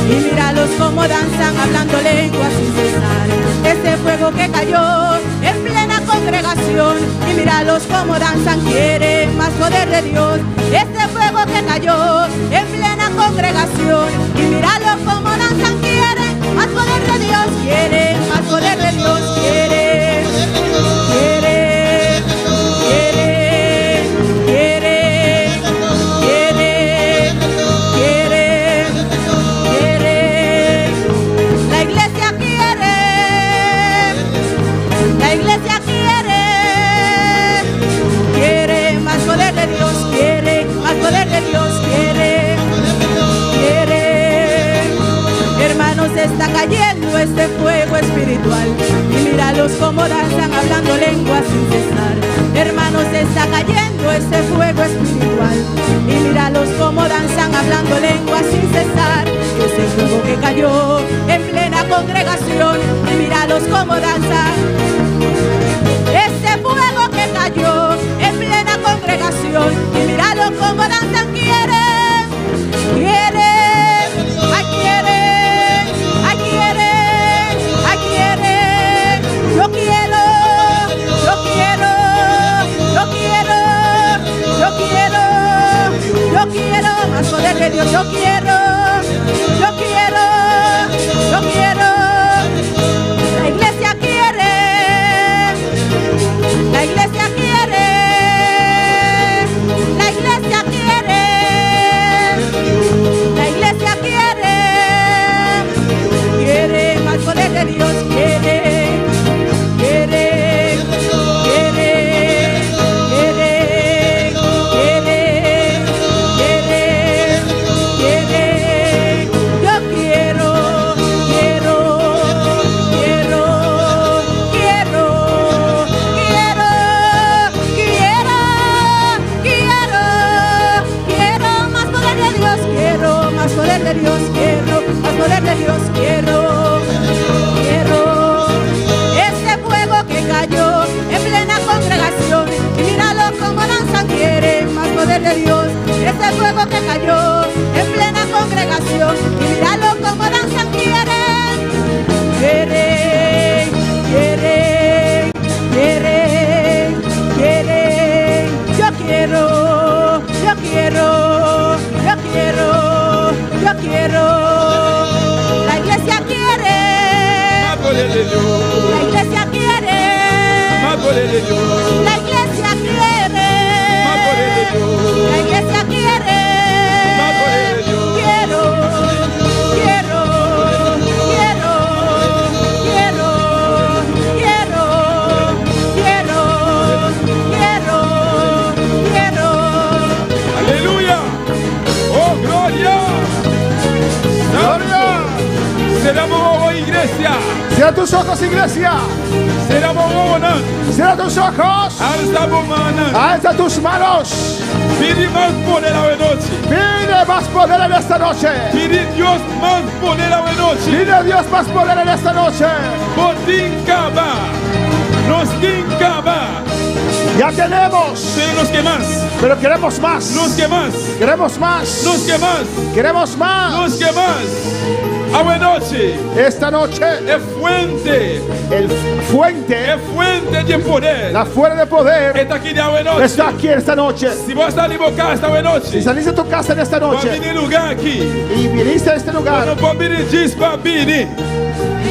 Y míralos como danzan hablando lenguas sin cesar. Ese fuego que cayó en plena congregación. Y míralos como danzan, quieren más poder de Dios. Ese fuego que cayó en plena congregación. Y míralos como danzan, quieren más poder de Dios. Quieren más poder de Dios. Quieren, quieren, quieren, quieren, quieren, quieren, quieren. La iglesia quiere, la iglesia quiere, quiere más poder de Dios, quiere más poder de Dios, quiere, quiere. Hermanos, está cayendo este fuego espiritual. Y míralos como danzan hablando lenguas sin cesar. Hermanos, está cayendo este fuego espiritual. Y míralos como danzan hablando lenguas sin cesar. Ese fuego que cayó en plena congregación. Y míralos como danzan. Ese fuego que cayó en plena congregación. Y míralos como danzan, quieren, quieren, ay, quieren, ay, quieren, ay, quieren. Yo quiero, yo quiero, yo quiero, yo quiero, yo quiero más poder de Dios. Yo quiero, yo quiero, yo quiero. La iglesia quiere, la iglesia quiere, la iglesia quiere, la iglesia quiere, quiere más poder de Dios, quiere, quiere, quiere, quiere, quiere, quiere, quiere. Yo quiero, quiero, quiero, quiero, quiero, quiero, quiero, quiero más poder de Dios, quiero más poder de Dios, quiero más poder de Dios, quiero, quiero. Ese fuego que cayó en plena congregación, y míralo como danzan, quiere más poder de Dios. Ese fuego que cayó en plena congregación, y míralo como danzan, quieren, quieren, quieren, quieren, quieren. Yo quiero, yo quiero, yo quiero, yo quiero. La iglesia quiere, la iglesia quiere, la iglesia quiere, la iglesia quiere. Quiero, Cierra tus ojos, iglesia. Sera bo wowonan. Cierra tus ojos. Alsa bo mannan. Alza tus manos. Pidi mas poder awe nochi. Pide más poder en esta noche. Pidi Dios mas poder awe nochi. Pide a Dios más poder en esta noche. Bo tin kaba. Nos tin kaba. Ya tenemos. Pero nos ke mas. Pero queremos más. Nos ke mas. Queremos más. Nos ke mas. Queremos más. Nos ke mas. Awe nochi. Esta noche. E fuente. El fuente. E fuente di poder. La fuente de poder. Ta aki awe nochi. Está aquí esta noche. Si bo sali di bo kas awe nochi. Si saliste de tu casa en esta noche. Bo a bini e lugá aki. Y viniste a este lugar. No por bini djis pa bini.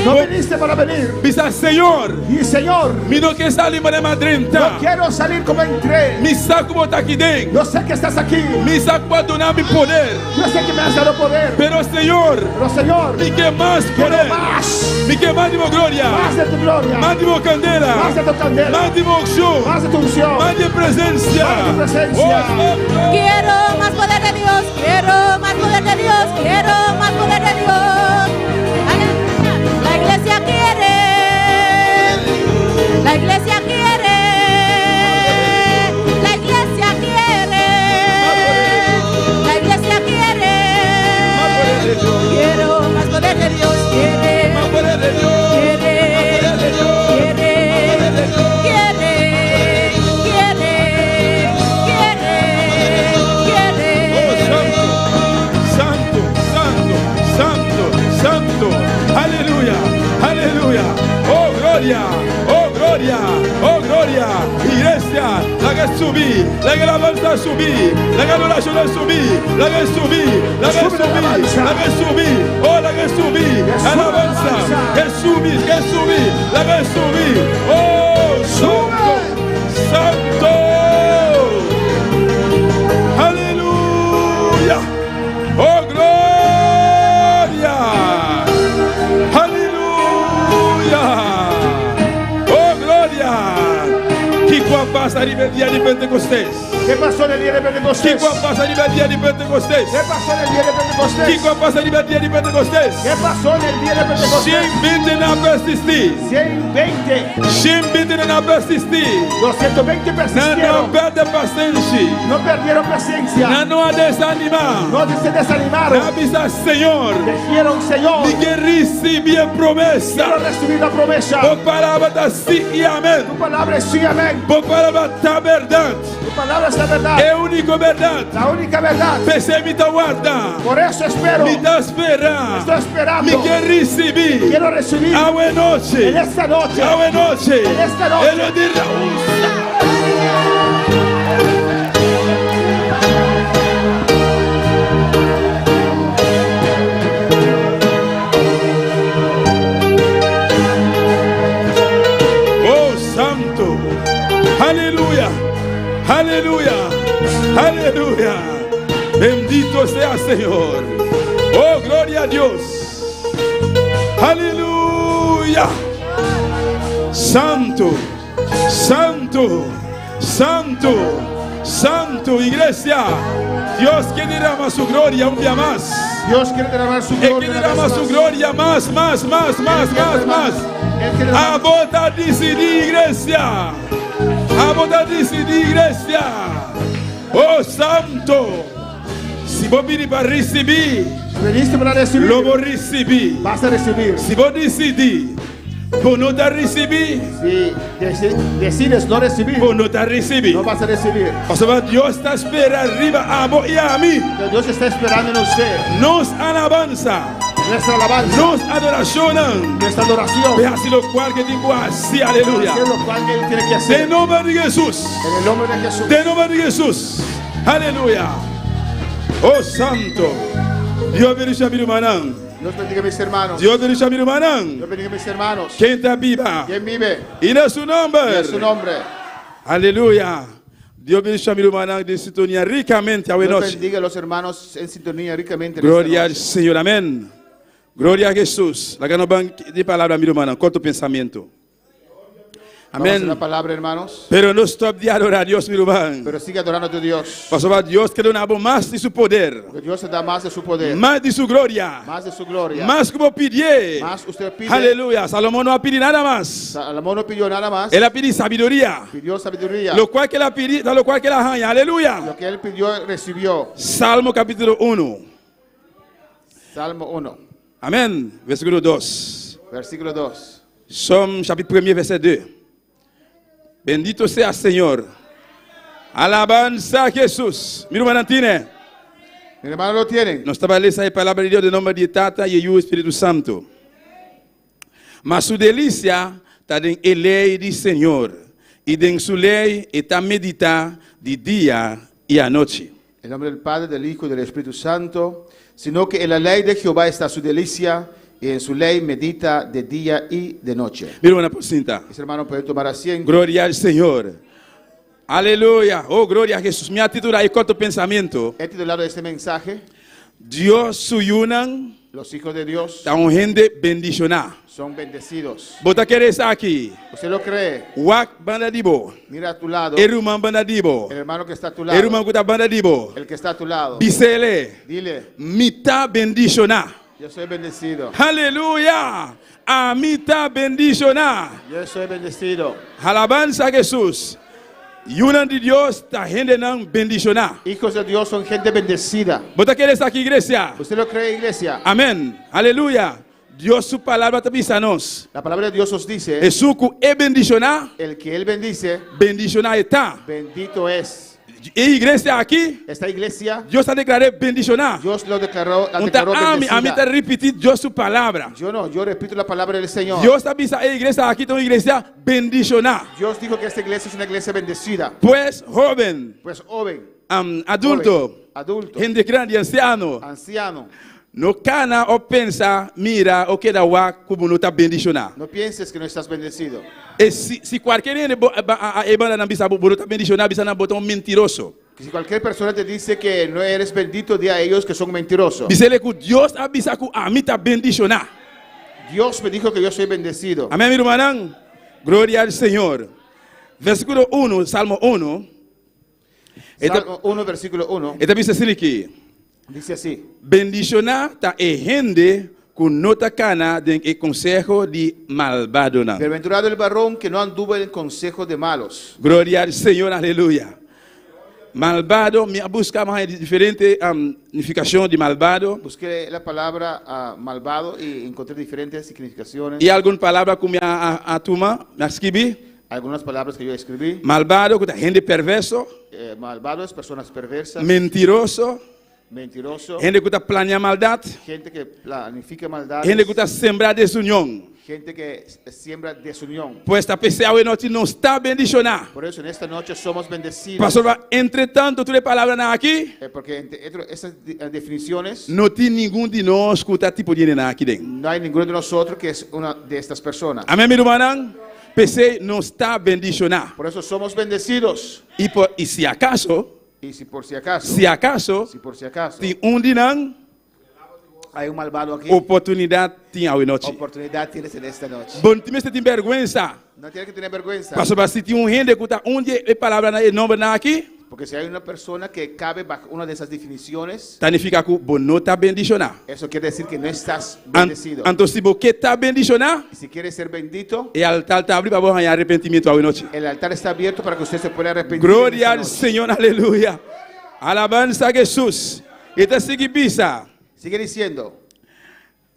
No viniste para venir. Bisa Señor. Y Señor. Mi no ke sali manera m'a drenta. No quiero salir como entré. Mi sa ku bo ta aki den. Yo sé que estás aquí. Mi sa ku bo a duna mi poder. Yo sé que me has dado poder. Pero Señor. Pero Señor. Mi ke mas poder. Quiero más. Mi ke mas di bo gloria. Más de tu gloria. Mas di bo kandela. Más de tu candela. Mas di bo unshon. Más de tu unción. Mas di presensia. Más de tu presencia. Oh, Quiero más poder de Dios, quiero más poder de Dios, quiero más poder de Dios. La iglesia quiere, la iglesia quiere, la iglesia quiere, la iglesia quiere. Quiero más poder de Dios, quiere, quiere, quiere, quiere, quiere, quiere, quiere. Oh, santu, santu, santu, santu, santu. Aleluya, aleluya. Oh, gloria, oh, gloria, oh, gloria. Iglesia, laga subi, laga alabansa subi, laga adorashon subi, laga subi, laga subi, laga subi, oh, laga subi, alabansa, ke subi, ke subi, laga subi. Oh, santu, santu. Aleluya. Oh, gloria. Aleluya. Oh, gloria. Kiko a pasa riba e dia di Pentecostés? Qué pasó en el día de Pentecostés? Kiko a pasa riba e dia di Pentecostés? Qué pasó en el día de Pentecostés? Kiko a pasa riba e dia di Pentecostés? Qué pasó en el día de Pentecostés? 120 nan a persistí. 120. 120 nan a persistí. Los 120 Nan no persistieron. a pèrdè pasenshi. No perdieron paciencia. Nan no a desanimá. No se desanimaron. Nan a bisa, Señor. Dijeron, Señor. Mi ke risibí e promesa. Quiero recibir la promesa. Bo palabra ta sí i amèn. Tu palabra es sí, amén. Bo palabra ta bèrdat. Tu palabra es la verdad. E úniko bèrdat. La única verdad. P'esei mi ta warda. Por eso espero. Mi ta spera. Estoy esperando. Mi ke risibí. Quiero recibir. Awe nochi. En esta noche. Awe nochi. En esta noche. E lo di Oh, santo. Aleluya. Aleluya. Aleluya. Bendito sea Señor. Oh, gloria a Dios. Aleluya. Santo. Santo. Santo. Santo. Iglesia. Dios ke derama su gloria un dia mas. Dios quiere derramar su E gloria. ke una derama vez su más. gloria mas, mas, mas, mas, mas, mas. Él quiere derramar- Abo ta disidí, iglesia. Abo ta disidí, iglesia. Oh, Santo. Si bo bini pa risibí, Viniste para recibir. lo bo risibí. Vas a recibir. Si bo disidí, bo no ta risibí. Si decides no recibir, Bo no ta risibí. no vas a recibir. Pasobra Dios ta spera riba abo i ami. Pero Dios está esperando en usted. Nos alabansa. Nuestra alabanza. Nos adorashon. Nuestra adoración. P'e hasi lokual ku e tin ku hasi. Aleluya. Hacer lo cual que Él tiene que hacer. Den nomber di Hesus. En el nombre de Jesús. Den nomber di Hesus. Aleluya. Oh Santo. Dios bendiciona mi rumannan. Dios bendiga a mis hermanos. Dios bendiciona mi rumannan. Dios bendiga a mis hermanos. Ken ta biba? ¿Quién vive? I na su nomber. Y a su nombre. Aleluya. Dios bendiciona mi rumannan den sintonia rikamente awe Dios nochi. bendiga a los hermanos en sintonía ricamente. en esta Gloria al noche. Señor. Amén. Gloria a Jesús. Laga nos ban di palabra mi rumannan. Korto pensamentu. Vamos Amén. a la palabra, hermanos. Pero no stop di adorá Dios, mi ruman. Pero sigue adorando a tu Dios. Pasobra Dios ke duna bo mas di su poder. Porque Dios te da más de su poder. Mas di su gloria. Más de su gloria. Mas ku bo pidié. Mas usted pide. Aleluya. Salomón no a pidi nada mas. Salomón no pidió nada más. El a pidi sabiduria. Pidió sabiduría. Lokual ku el a pidi, ta lokual ku el a haña. Aleluya. Lo que él pidió, recibió. Salmo kapítulo unu. Salmo 1. Amèn. Versíkulo dos. Versículo 2. Sòm chapit premye vèsè 2. Bendito sea Señor. Alabansa a Jesus. Mi rumannan tine. Mi hermano lo tienen. Nos ta bai lesa e palabra di Dios den nomber di e Tata i e Yu i e Spiritu Santu. Ma su delisia ta den e lei di Señor, i den su lei e ta meditá di dia i anochi. En nombre del Padre, del Hijo y del Espíritu Santo, sino que en la ley de Jehová está su delicia, y en su ley medita de día y de noche. Mi rumannan por sinta. Mis hermanos pueden tomar asiento. Gloria al Señor. Aleluya. Oh, gloria a Jesús. Mi a titula e korto pensamiento. He titulado este mensaje. Dios su yunan. Los hijos de Dios. Ta un hende bendishoná. Son bendecidos. Bo ta kere esaki? Usted lo cree? Wak banda di bo. Mira a tu lado. E ruman banda di bo. El hermano que está a tu lado. E ruman ku ta banda di bo. El que está a tu lado. Bisele. Dile. Mi ta bendishoná. Yo soy bendecido. Aleluya! Ami ta bendishoná. Yo soy bendecido. Alabansa a Jesus. Yunan di Dios ta hendenan bendishoná. Hijos de Dios son gente bendecida. Bo ta kere esaki, iglesia? Usted lo cree, iglesia? Amén. Aleluya. Dios su palabra ta bisa nos. La palabra de Dios nos dice. Esun ku e bendishoná. El que él bendice. Bendishoná e ta. Bendito es. E iglesia aki. Esta iglesia. Dios a deklar'é bendishoná. Dios lo deklaró, la Un ta deklaró ami, bendecida. ami ta ripití Dios su palabra. Yo no, yo repito la palabra del Señor. Dios ta bisa e iglesia aki ta un iglesia bendishoná. Dios dijo que esta iglesia es una iglesia bendecida. Pues hóben. Pues hóben. Adulto. Joven, adulto. Hende grandi, ansiano. Anciano. No kana o pensa, mira o keda wak ku bo no ta bendishoná. No pienses que no estás bendecido. E si, si kualker hende bo, ba, a, a, e banda nan bisa bo, bo no ta bendishoná, bisa nan bo ta un mentiroso. Si cualquier persona te dice que no eres bendito, di a ellos que son mentirosos. Bisele ku Dios a bisa ku ami ta bendishoná. Dios me dijo que yo soy bendecido. Amén, mi rumannan. Gloria al Señor. Versíkulo uno, Salmo uno. E ta, Salmo 1, versículo 1. E ta bisa asina aki. Dice así. Bendishoná ta e hende ku no ta kana den e konseho di malbadonan. Bienaventurado el varón que no anduvo en el consejo de malos. Gloria al Señor, aleluya. Malbado, mi a buska mas diferente nifikashon di malbado. Busqué la palabra malvado y encontré diferentes significaciones. I algun palabra ku mi a tuma, mi a skibi. Algunas palabras que yo escribí. Malbado ku ta hende perverso. Malvado es personas perversas. Mentiroso. Mentiroso. Hende ku ta plania maldat. Gente que planifica maldades. Hende ku ta sembra desunion. Gente que siembra desunión. Pues ta p'esei awe nochi nos ta bendishoná. Por eso en esta noche somos bendecidos. Pasobra entre tanto tur e palabranan aki. Porque entre otro esas definiciones. No tin ningun di nos ku ta tipo di hendenan aki den. No hay ninguno de nosotros que es una de estas personas. Amén mi rumannan. P'esei nos ta bendishoná. Por eso somos bendecidos. I por i si akaso. Y si por si acaso. Si akaso. Si por si acaso. Tin un di nan. Hay un malvado aquí. Oportunidat tin awe nochi. Oportunidad tienes en esta noche. Bo no tin mester tin bèrgwensa. No tienes que tener vergüenza. Pasobra si tin un hende ku ta un di e palabranan, e nòmbernan aki. Porque si hay una persona que cabe bajo una de esas definiciones. Ta nifiká ku bo no ta bendishoná. Eso quiere decir que no estás bendecido. Anto si bo ke ta bendishoná. Si quieres ser bendito. E altar ta abrí pa bo haña arepentimiento awe nochi. El altar está abierto para que usted se pueda arrepentir. Gloria al Señor, aleluya. Alabansa a Jesús. E ta sigui bisa. Sigue diciendo.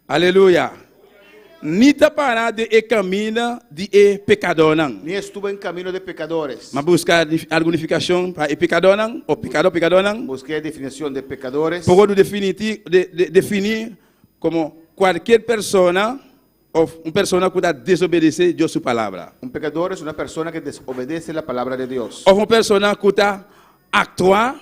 Aleluya. Ni ta para den e kaminda di e pekadónan. Ni estuvo en camino de pecadores. M'a buska algun nifikashon pa e pekadónan, o pekadó, pekadónan. Busqué definición de pecadores. Por wòrdu definiti, de, de, definí komo kualkier persona òf un persona ku ta desobedesé Dios su palabra. Un pecador es una persona que desobedece la palabra de Dios. Òf un persona ku ta aktuá.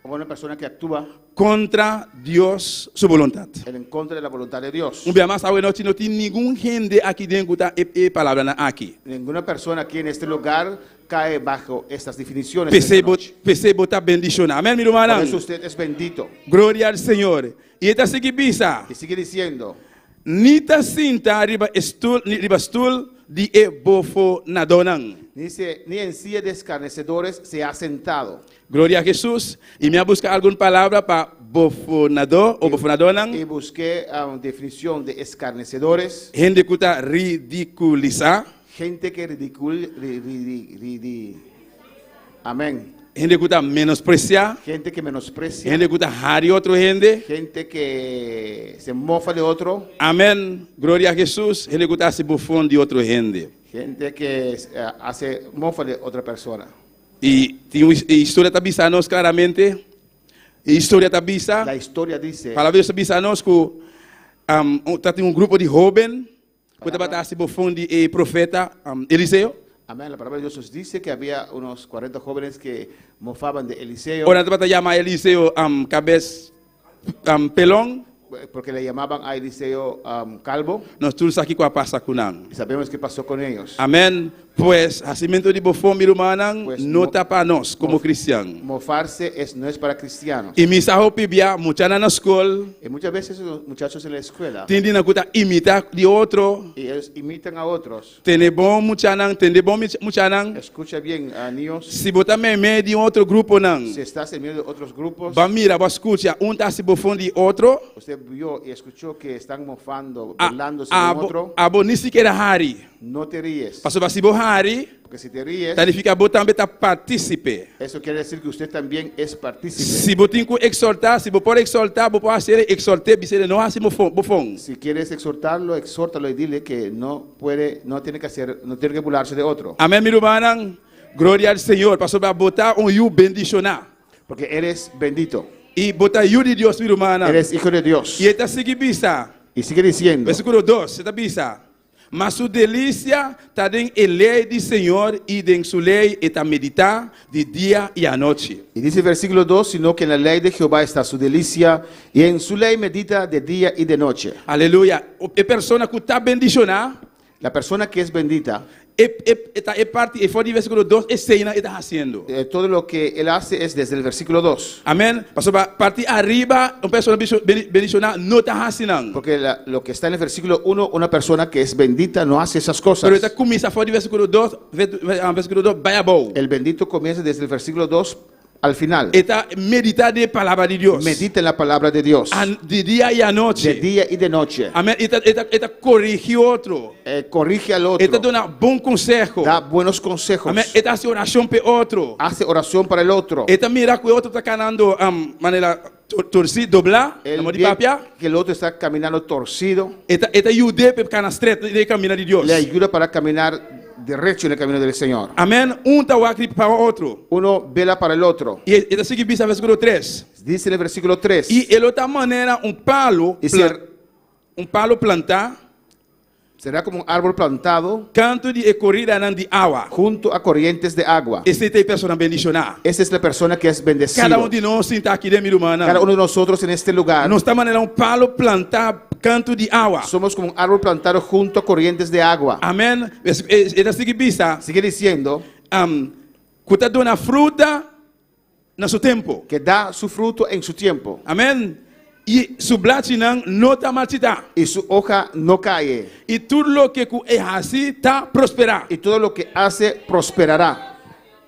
O una persona que actúa. Kontra Dios su boluntat. En contra de la voluntad de Dios. Un bia mas awe nochi no tin ningun hende aki den ku ta e e palabranan aki. Ninguna persona aquí en este lugar cae bajo estas definiciones. P'esei bo p'esei bo ta bendishoná. Amèn mi rumannan. Por eso usted es bendito. Gloria al Señor. I e ta sigui bisa. Y sigue diciendo. Ni ta sinta riba e stul riba stul. di e bofonadónan. Ni, se, ni en silla de escarnecedores se ha sentado. Gloria a Jesus. I mi a buska algun palabra pa bofonadó o bofonadónan. Y busqué definición de escarnecedores. Hende ku ta ridikulisá. Gente que ridicul, ri, ri, ridi, amén. Hende ku ta menospresiá. Gente que menosprecia. Hende ku ta hari otro hende. Gente que se mofa de otro. Amén. Gloria a Jesus. Hende ku ta hasi bofon di otro hende. Gente que hace mofa de otra persona. I tin un e historia ta bisa nos klaramente, e historia ta bisa, La historia dice. Palabra di Dios ta bisa nos ku ta tin un grupo di hoben ku tabata hasi bofon di e profeta Eliseo. Amén, la palabra de Dios nos dice que había unos 40 jóvenes que mofaban de Eliseo. Ora nan tabata yama Eliseo kabes pelon. Porque le llamaban a Eliseo calvo. Nos tur sa kiko a pasa ku nan. Y sabemos qué pasó con ellos. Amén. Pues, hasimentu di bofon, mi rumannan, no ta pa nos komo kristian. Mofarse es no es para cristianos. I mi sa hopi bia muchanan na skol. Y muchas veces los muchachos en la escuela. Tin di nan ku ta imitá di otro. Y ellos imitan a otros. Tende bon muchanan, tende bon muchanan. Escucha bien, niños. Si bo ta meimei di otro gruponan. Si estás en medio de otros grupos. Bo a mira, bo a skucha un ta hasi bofon di otro. Usted vio y escuchó que están mofando, burlándose de un otro. Abo ni sikiera hari. No te ríes. Pasobra si bo hari. Porque si te ríes. Ta nifiká bo tambe ta partísipe. Eso quiere decir que usted también es partícipe. Si bo tin ku eksortá, si bo por eksortá, bo por hasié, eksort'é, bis'é no hasi bofon. Si quieres exhortarlo, exhórtalo y dile que no puede, no tiene que hacer, no tiene que burlarse de otro. Amén mi rumannan, gloria al Señor, pasobra bo ta un yu bendishoná. Porque eres bendito. I bo ta yu di Dios mi rumannan. Eres hijo de Dios. I e ta sigui bisa. Y sigue diciendo. Versículo dos, e ta bisa. Ma su delisia ta den e lei di Señor, i den su lei e ta meditá di dia i anochi. Y dice versículo dos, sino que en la ley de Jehová está su delicia, y en su ley medita de día y de noche. Aleluya! E persona ku ta bendishoná. La persona que es bendita. E e ta e parti e for di versíkulo dos eseinan e ta hasiendo. Todo lo que él hace es desde el versículo dos. Amén. Pasobra parti ariba un persona bendishoná no ta hasi nan. Porque la lo que está en el versículo uno, una persona que es bendita no hace esas cosas. Pero e ta kuminsá for di versíkulo dos, versíkulo dos bai abou. El bendito comienza desde el versículo dos al final. E ta meditá den e palabra di Dios. Medita en la palabra de Dios. Di dia i anochi. De dia y de noche. Amén. E ta, e ta, e ta korigí otro. E corrige al otro. E ta duna bon konseho. Da buenos consejos. Amén. E ta hasi orashon p'e otro. Hace oración para el otro. E ta mira ku e otro ta kanando manera torsí, doblá, El na modo di ve papia. que el otro está caminando torcido. E ta, e ta yud'é p'e kana stret den e kaminda di Dios. Le ayuda para caminar derecho en el camino del Señor. Amén. Un ta wak pa otro. Uno vela para el otro. I e ta sigui bisa versíkulo tres. Dice en el versículo tres. I e lo ta manera un palu, I ser- un palu plantá. Será como un árbol plantado. Kantu di e koridanan di awa. Junto a corrientes de agua. Esei ta e persona bendishoná. Esa es la persona que es bendecido. Kada un di nos sinta aki den, mi rumannan. Cada uno de nosotros en este lugar. Nos ta manera un palu plantá kantu di awa. Somos como un árbol plantado junto a corrientes de agua. Amèn. E ta sigui bisa. Sigue diciendo. Ku ta duna fruta na su tempu. Que da su fruto en su tiempo. Amèn. I su blachinan no ta marchitá. Y su hoja no cae. I tur loke ku e hasi ta prosperá. Y todo lo que hace prosperará.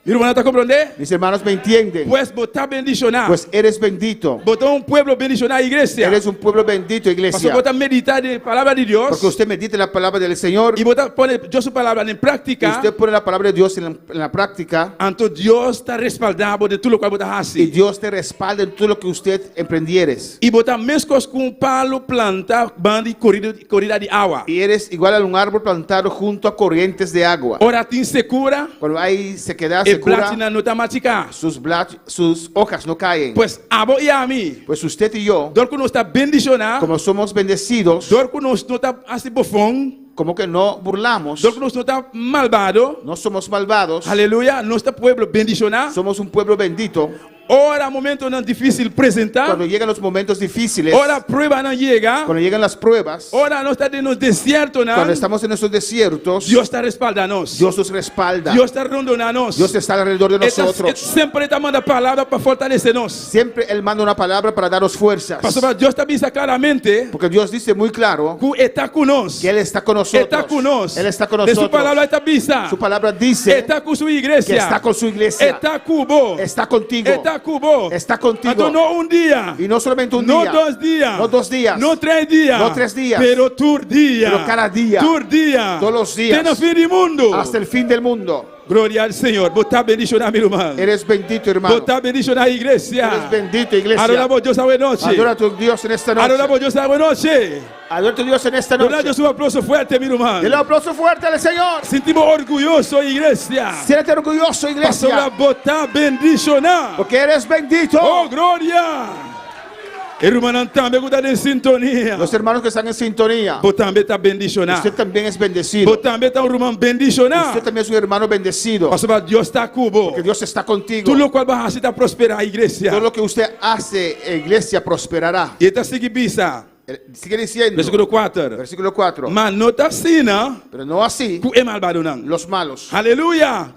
Mi rumannan ta komprondé? Mis hermanos me entienden? Pues bo ta bendishoná. Pues eres bendito. Bo ta un pueblo bendishoná, iglesia. Eres un pueblo bendito, iglesia. Pasobra bo ta meditá den e palabra di Dios. Porque usted medita en la palabra del Señor. I bo ta pone Dios su palabra den práktika. Y usted pone la palabra de Dios en la práctica. Anto Dios ta respaldá bo den tur lokual bo ta hasi. Y Dios te respalda en todo lo que usted emprendieres. I bo ta meskos ku un palu plantá banda di korida di awa. Y eres igual a un árbol plantado junto a corrientes de agua. Ora tin sekura. Cuando hay sequedad, E secura, blachinan no ta machiká. Sus blach, sus hojas no caen. Pues abo i ami. Pues usted y yo. Dor ku nos ta bendishoná. Como somos bendecidos. Dor ku nos no ta hasi bofon. Como que no burlamos. Dor ku nos no ta malbado. No somos malvados. Aleluya, nos ta pueblo bendishoná. Somos un pueblo bendito. Ora momentonan difísil presentá. Cuando llegan los momentos difíciles. Ora pruebanan yega. Cuando llegan las pruebas. Ora nos ta den nos desiertonan. Cuando estamos en nuestros desiertos. Dios ta respaldá nos. Dios nos respalda. Dios ta rondoná nos. Dios está alrededor de nosotros. Semper e ta manda palabra pa fortalesé nos. Siempre Él manda una palabra para darnos fuerzas. Pasobra Dios ta bisa klaramente. Porque Dios dice muy claro. Ku e ta ku nos. Que Él está con nosotros. E ta ku nos. Él está con Den su nosotros. palabra e ta bisa. Su palabra dice. E ta ku su iglesia. Que está con su iglesia. E ta ku bo. Está contigo. E ta ku bo. Está contigo. Anto no un dia. Y no solamente un no día. dos dia. No dos días. No tres dia. No tres días. Pero tur dia. Pero cada día. Tur dia. Todos los días. Te na fin di mundu. Hasta el fin del mundo. Gloria al Señor. Bo ta bendishoná, mi ruman. Eres bendito, hermano. Bo ta bendishoná, iglesia. Eres bendito, iglesia. Adorá bo Dios awe nochi. Adora a tu Dios en esta noche. Adorá bo Dios awe nochi. Adora a tu Dios en esta Duna noche. Dios un aplauso fuerte, mi ruman. Dele un aplauso fuerte al Señor. Sinti bo orguyoso, iglesia. Siéntete orgulloso, iglesia. Pasobra bo ta bendishoná. Porque eres bendito. Oh, gloria. E rumannan tambe ku ta den sintonia. Los hermanos que están en sintonía. Bo tambe ta bendishoná. Usted también es bendecido. Bo tambe ta un ruman bendishoná. Usted también es un hermano bendecido. Pasobra Dios ta ku bo. Porque Dios está contigo. Tur lokual bo hasi ta prosperá, iglesia. Todo lo que usted hace, iglesia, prosperará. I e ta sigui bisa. Sigue diciendo. Versíkulo kuater. Versículo 4. Ma no ta asina. Pero no así. Ku e malbadonan. Los malos. Aleluya.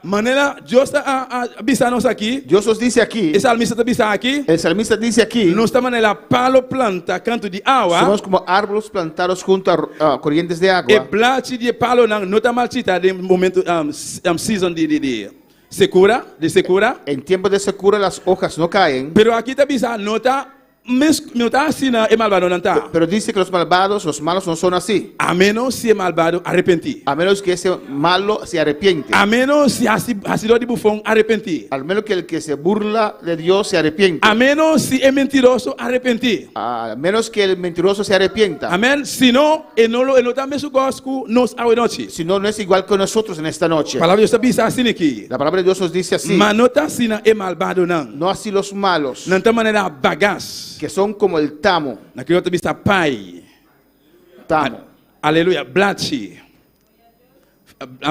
Manera Dios ta a bisa nos aki. Dios nos dice aquí. E salmista ta bisa aki. El salmista dice aquí. Nos ta manera palo planta kantu di awa. Somos como árboles plantados junto a corrientes de agua. E blachi di e palonan no ta marchita den momento season di di sekura, di sekura. En tiempo de secura las hojas no caen. Pero aki ta bisa no ta Mes no ta asina e malbadonan ta. Pero dice que los malvados, los malos no son así. A menos si e malbado arepentí. A menos que ese malo se arrepiente. A menos si hasi hasidor di bufon arepentí. Al menos que el que se burla de Dios se arrepiente. A menos si e mentiroso arepentí. A menos que el mentiroso se arrepienta. Amén. Si no, e no lo e no ta mesun kos ku nos awe nochi. Si no, no es igual que nosotros en esta noche. Palabra di Dios ta bisa asina aki. La palabra de Dios nos dice así. Ma no ta asina e malbadonan. No así los malos. Nan ta manera bagas. Que son como el tamo. Na kriol ta bisa pai. Tamo. Aleluya, blachi.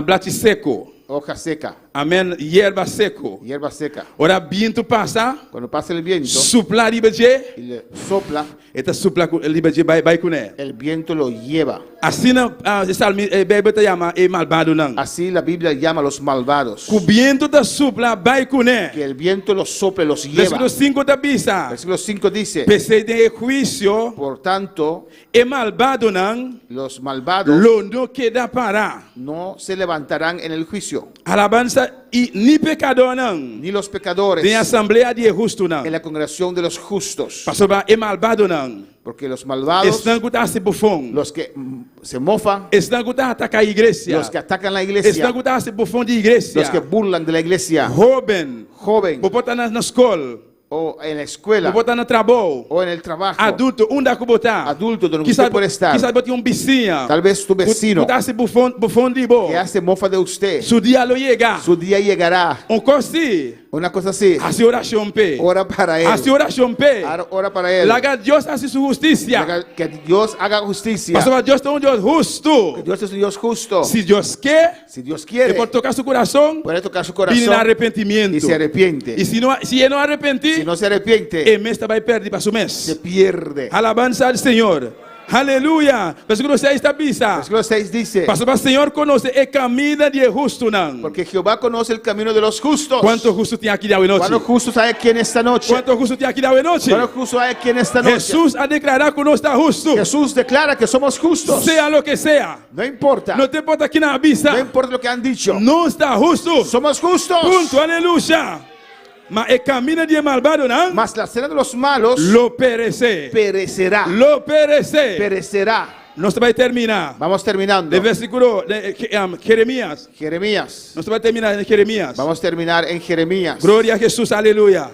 Blachi seko. Hoja seca. Amen, yerba seko. Hierba seca. Ora bientu pasa. Cuando pasa el viento. Supla riba dje. Y le sopla. E ta supla ku riba dje bai bai kuné. El viento lo lleva. Asina e salmi e Beibel ta yama e malbadonan. Así la Biblia llama a los malvados. Ku bientu ta supla bai kuné. Que el viento los sople, los lleva. Versíkulo sinku ta bisa. Versículo 5 dice. P'esei den e huisio. Por tanto. E malbadonan. Los malvados. Lo no keda pará. No se levantarán en el juicio. Alabansa i ni pekadónan. Ni los pecadores. Den asamblea di e hustunan. En la congregación de los justos. Pasobra e malbadonan. Porque los malvados. Esnan ku ta hasi bufon. Los que se mofan. Esnan ku ta ataká iglesia. Los que atacan la iglesia. Esnan ku ta hasi bufon di iglesia. Los que burlan de la iglesia. Hóben. Joven. Bo por ta na skol. O en la escuela. Bo por ta na trabou. O en el trabajo. Adulto, unda ku bo ta. Adulto, donde usted puede estar. Kisas bo tin un bisiña. Tal vez tu vecino. Ku ta hasi bufon, bufon di bo. Que hace mofa de usted. Su dia lo yega. Su día llegará. Un kos si. Una cosa así. Hasi orashon p'e. Ora para él. Hasi orashon p'e. Ora para él. Laga Dios hasi su hustisia. Laga que Dios haga justicia. Pasobra Dios ta un Dios hustu. Porque Dios es un Dios justo. Si Dios ke. Si Dios quiere. E por toka su kurason. Puede tocar su corazón. Bini na arrepentimiento. Y se arrepiente. Y si no, si e no arrepentí. Si no se arrepiente. E mes ta bai perdi pa su mes. Se pierde. Alabanza al Señor. Aleluya! Versículo 6 ta bisa. Versículo 6 dice. Pasobra Señor conoce e camina di e hustunan. Porque Jehová conoce el camino de los justos. Cuanto hustu tin aki awe nochi? Cuántos justos hay aquí en esta noche? Cuanto hustu tin aki awe nochi? Cuántos justos hay aquí en esta noche? Jesús a declara cu nos ta hustu. Jesús declara que somos justos. Sea lo que sea. No importa. No ta importa ken a bisa. No importa lo que han dicho. Nos ta hustu. Somos justos. Punto. Aleluya. Ma e camina di e malbadonan. Mas la senda de los malos. Lo perece. Perecerá. Lo perece. Perecerá. Nos ta bai termina. Vamos terminando. De versículo de Jeremías. Jeremías. Nos ta bai termina en Jeremías. Vamos a terminar en Jeremías. Gloria a Jesús, aleluya.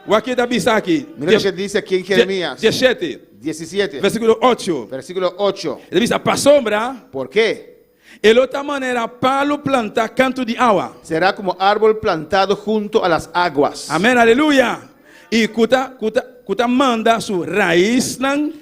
Wak ke ta bisa aki. Mira lo que dice aquí en Jeremías. Dieshete. 17. Versículo ocho. Versículo 8. E ta bisa pasobra. ¿Por qué? E lo ta manera palu plantá kantu di awa. Será como árbol plantado junto a las aguas. Amén, aleluya. I ku ta, ku ta, ku ta manda su raisnan.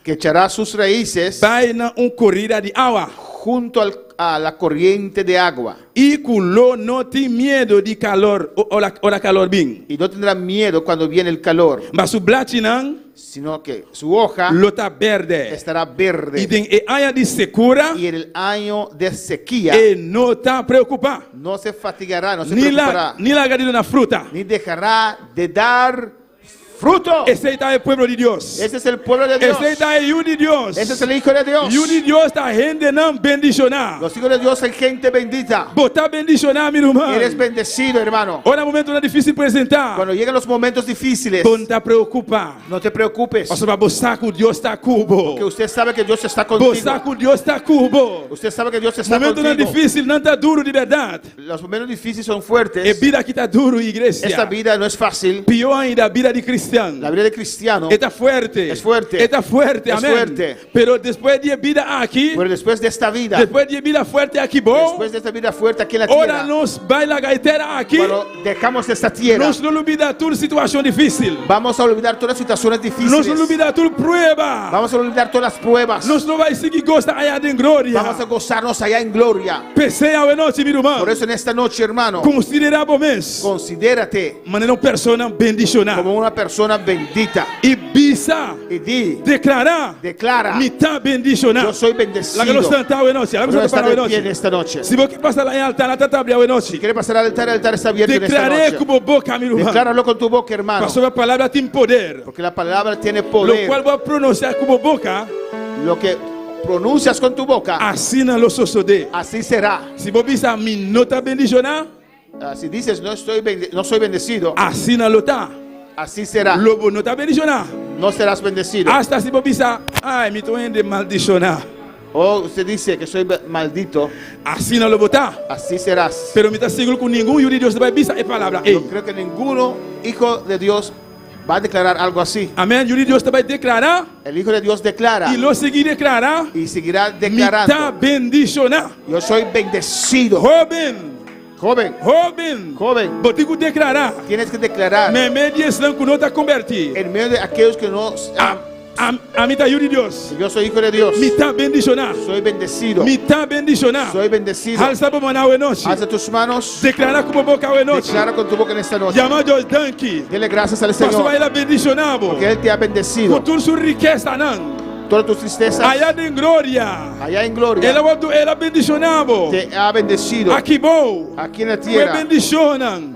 Que echará sus raíces. Bai na un korida di awa. Junto al, a la corriente de agua. I ku lo no tin miedu di kalor ora kalor bin. Y no tendrá miedo cuando viene el calor. Ma su blachinan. Sino que su hoja. Lo ta bèrdè. Estará verde. I den e aña di sekura. Y en el año de sequía. E no ta preokupá. No se fatigará, no se preocupará. Ni laga di duna fruta. Ni dejará de dar fruto. Esei ta e pueblo di Dios. Ese es el pueblo de Dios. Esei ta e yu di Dios. Ese es el hijo de Dios. Yu di Dios ta hendenan bendishoná. Los hijos de Dios son gente bendita. Bo ta bendishoná, mi ruman. Eres bendecido, hermano. Ora momentonan difísil presentá. Cuando llegan los momentos difíciles. Bo no ta preokupá. No te preocupes. Pasobra bo sa ku Dios ta ku bo. Porque usted sabe que Dios está contigo. Bo sa ku Dios ta ku bo. Usted sabe que Dios está Momentonan contigo. difísil nan ta duru di bèrdat. Los momentos difíciles son fuertes. E bida aki ta duru, iglesia. Esta vida no es fácil. Pió ainda, bida di kristian. La vida de cristiano. E ta fuerte. Es fuerte. E ta fuerte, Es amén. fuerte. Pero despues di e bida aki. Pero después de esta vida. Despues di e bida fuerte aki bo. Después de esta vida fuerte aquí en la tierra. Ora nos bai laga e tera aki. Cuando dejamos esta tierra. Nos lo lubida tur situashon difísil. Vamos a olvidar todas las situaciones difíciles. Nos lo lubida tur prueba. Vamos a olvidar todas las pruebas. Nos lo bai sigui gosa aya den gloria. Vamos a gozarnos allá en gloria. P'esei awe nochi, mi ruman. Por eso en esta noche, hermano. Konsiderá bo mes. Considérate. Manera un persona bendishoná. Como una persona bendita. I bisa. Y di. Deklará. Declara. Mi ta bendishoná. Yo soy bendecido. Laga nos lanta awe nochi. Laga nos Vamos a para estar awe de pie nochi. en esta noche. Si bo ke pasa na e altar, altar ta abri awe nochi. Si quiere pasar al altar, el altar está abierto en esta Deklar'é noche. ku bo boka, mi ruman. Decláralo con tu boca, hermano. Pasobra palabra tin poder. Porque la palabra tiene poder. Lokual bo a pronunsiá ku bo boka. Lo que pronuncias con tu boca. Asina lo sosodé. Así será. Si bo bisa mi no ta bendishoná. Si dices no estoy no soy bendecido. Asina lo ta. Así será. Lo bo no ta bendishoná. No serás bendecido. Asta si bo bisa, ai, mi ta un hende maldishoná. O usted dice que soy maldito. Asina lo bo ta. Así serás. Pero mi ta sigur ku ningun yu di Dios ta bai bisa e palabra ei. No creo que ninguno hijo de Dios va a declarar algo así. Amén. Yu di Dios ta bai deklará. El hijo de Dios declara. I lo sigui deklará. Y seguirá Mi declarando. ta bendishoná. Yo soy bendecido. Hóben. Joven. Hóben. Joven. Bo tin ku deklará. Tienes que declarar. Meimei di esnan ku no ta kombertí. En medio de aquellos que no. Ami ta yu di Dios. Yo soy hijo de Dios. Mi ta bendishoná. Soy bendecido. Mi ta bendishoná. Soy bendecido. Halsa bo man awe nochi. Alza tus manos. Deklará ku bo boka awe nochi. Declara con tu boca en esta noche. Yama Dios danki. Dele gracias al Señor. Pasobra el a bendishoná bo. Porque Él te ha bendecido. Ku tur su rikesanan. Todas tus tristezas. Allá den gloria. Allá en gloria. El a wòrdu, el a bendishoná bo. Te ha bendecido. Aki bou. Aquí en la Ku e tierra. bendishonnan.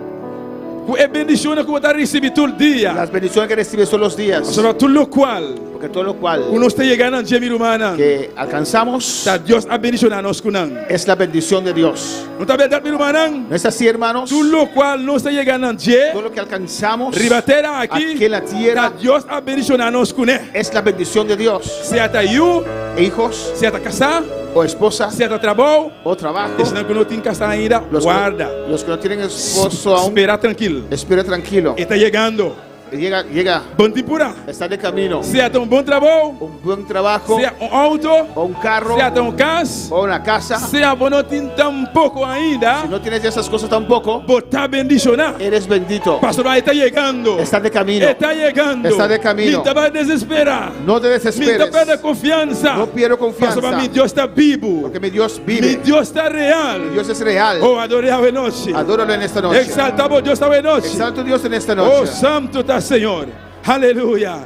Ku e bendishonnan ku bo ta risibí tur dia. Las bendiciones que recibes todos los días. Pasobra tur lokual. Porque todo lo cual. Ku nos ta yega nan dje, mi rumannan. Que alcanzamos. Ta Dios a bendishoná nos ku nan. Es la bendición de Dios. No ta bèrdat, mi rumannan? No es así, hermanos? Tur lokual nos ta yega nan dje. Todo lo que alcanzamos. Riba tera aki. Aquí en la tierra. Ta Dios a bendishoná nos kuné. Es la bendición de Dios. Sea ta yu. Hijos. Sea ta kasá. O esposa. Sea ta trabou. O trabajo. Esnan ku no tin kasá ainda, Los warda. Que, los que no tienen esposo aún. Spera trankil. Espera tranquilo. E ta yegando. Llega, llega. Bon tin pura. Está de camino. Sea ta un bon trabou. Un buen trabajo. Sea un auto. O un carro. Sea ta un cas. O una casa. Sea bo no tin tampoco ainda. Si no tienes esas cosas tampoco. Bo ta bendishoná. Eres bendito. Pasobra e ta yegando. Está de camino. E ta yegando. Está de camino. Mi ta bai desesperá. No te desesperes. Mi ta perde confianza. No pierdo confianza. Pasobra mi Dios ta bibu. Porque mi Dios vive. Mi Dios ta real. Mi Dios es real. Oh, ador'é awe nochi. Adóralo en esta noche. Exaltá bo Dios awe nochi. Exalta tu Dios en esta noche. Oh, santo ta Señor. Aleluya.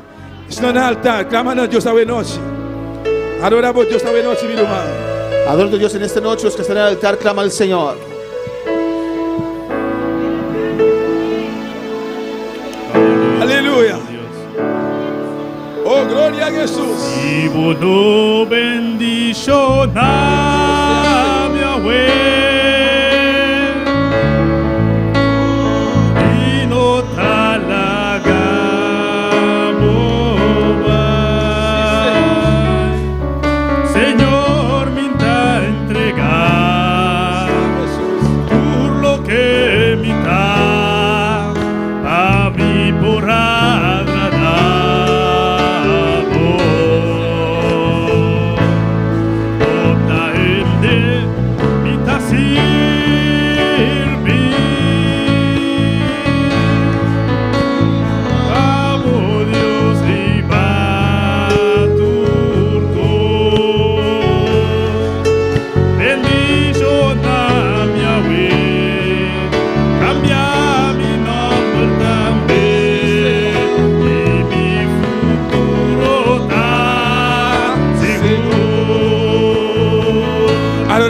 Esnan na altar, clama na Dios awe nochi. Adora bo Dios awe nochi, mi ruman. Adora tu Dios en esta noche. Los que están en el altar, clama al Señor. Aleluya. Oh, gloria a Jesús. Si bo no bendiciona mi awe. Mi no ta laga bo bai. Señor, mi ta entrega tur loke mi ta, pa mi por agrada bo. Bo ta hende, mi ta.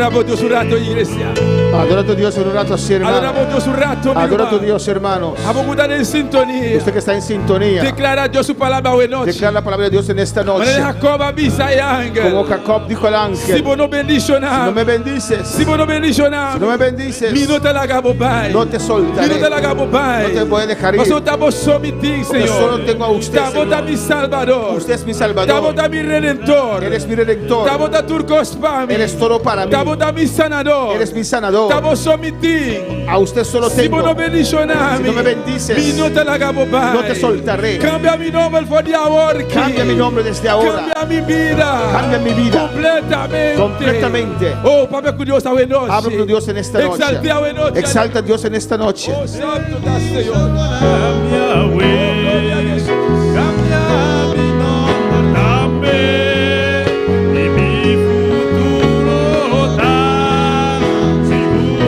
Adorá bo Dios un rato, iglesia. Adora a tu Dios en un rato así, hermano. Adorá bo Dios un rato, mi Adora a tu ruman. Dios, hermanos. Abo ku ta den sintonia. Usted que está en sintonía, Deklará Dios su palabra awe nochi. declara la palabra de Dios en esta noche. Manera Jacob a bisa e ángel. Como Jacob dijo al ángel, Si bo no bendishoná si no me bendices, Si bo no bendishoná si no me bendices, Mi no ta laga bo bai. No te soltaré. Mi no ta laga bo bai. No te voy a dejar ir. Pasobra ta bo so mi tin, Porque Señor. solo tengo a usted, Ta bo ta Señor. mi Salvador. Usted es mi Salvador. Ta bo ta mi Redentor. Eres mi Redentor. Ta bo ta tur kos pa mi. Eres todo para mí. Ta bo ta mi Sanador. Eres mi sanador. Ta bo so mi tin. A usted solo Si tengo. bo no bendishoná Si mi. no me bendices, Mi no ta laga bo bai. no te soltaré. Kambia mi nòmber for di awor. Cambia mi nombre desde ahora. Kambia mi bida. Cambia mi vida. Kompletamente. Completamente. Oh, papia ku Dios awe nochi. Habla con Dios en esta noche. Eksalt'é awe nochi. Exalta a Dios en esta noche. Oh, santu ta Señor. Cambia, Oh, gloria a Jesús. Cambia mi nombre también y mi futuro tan seguro.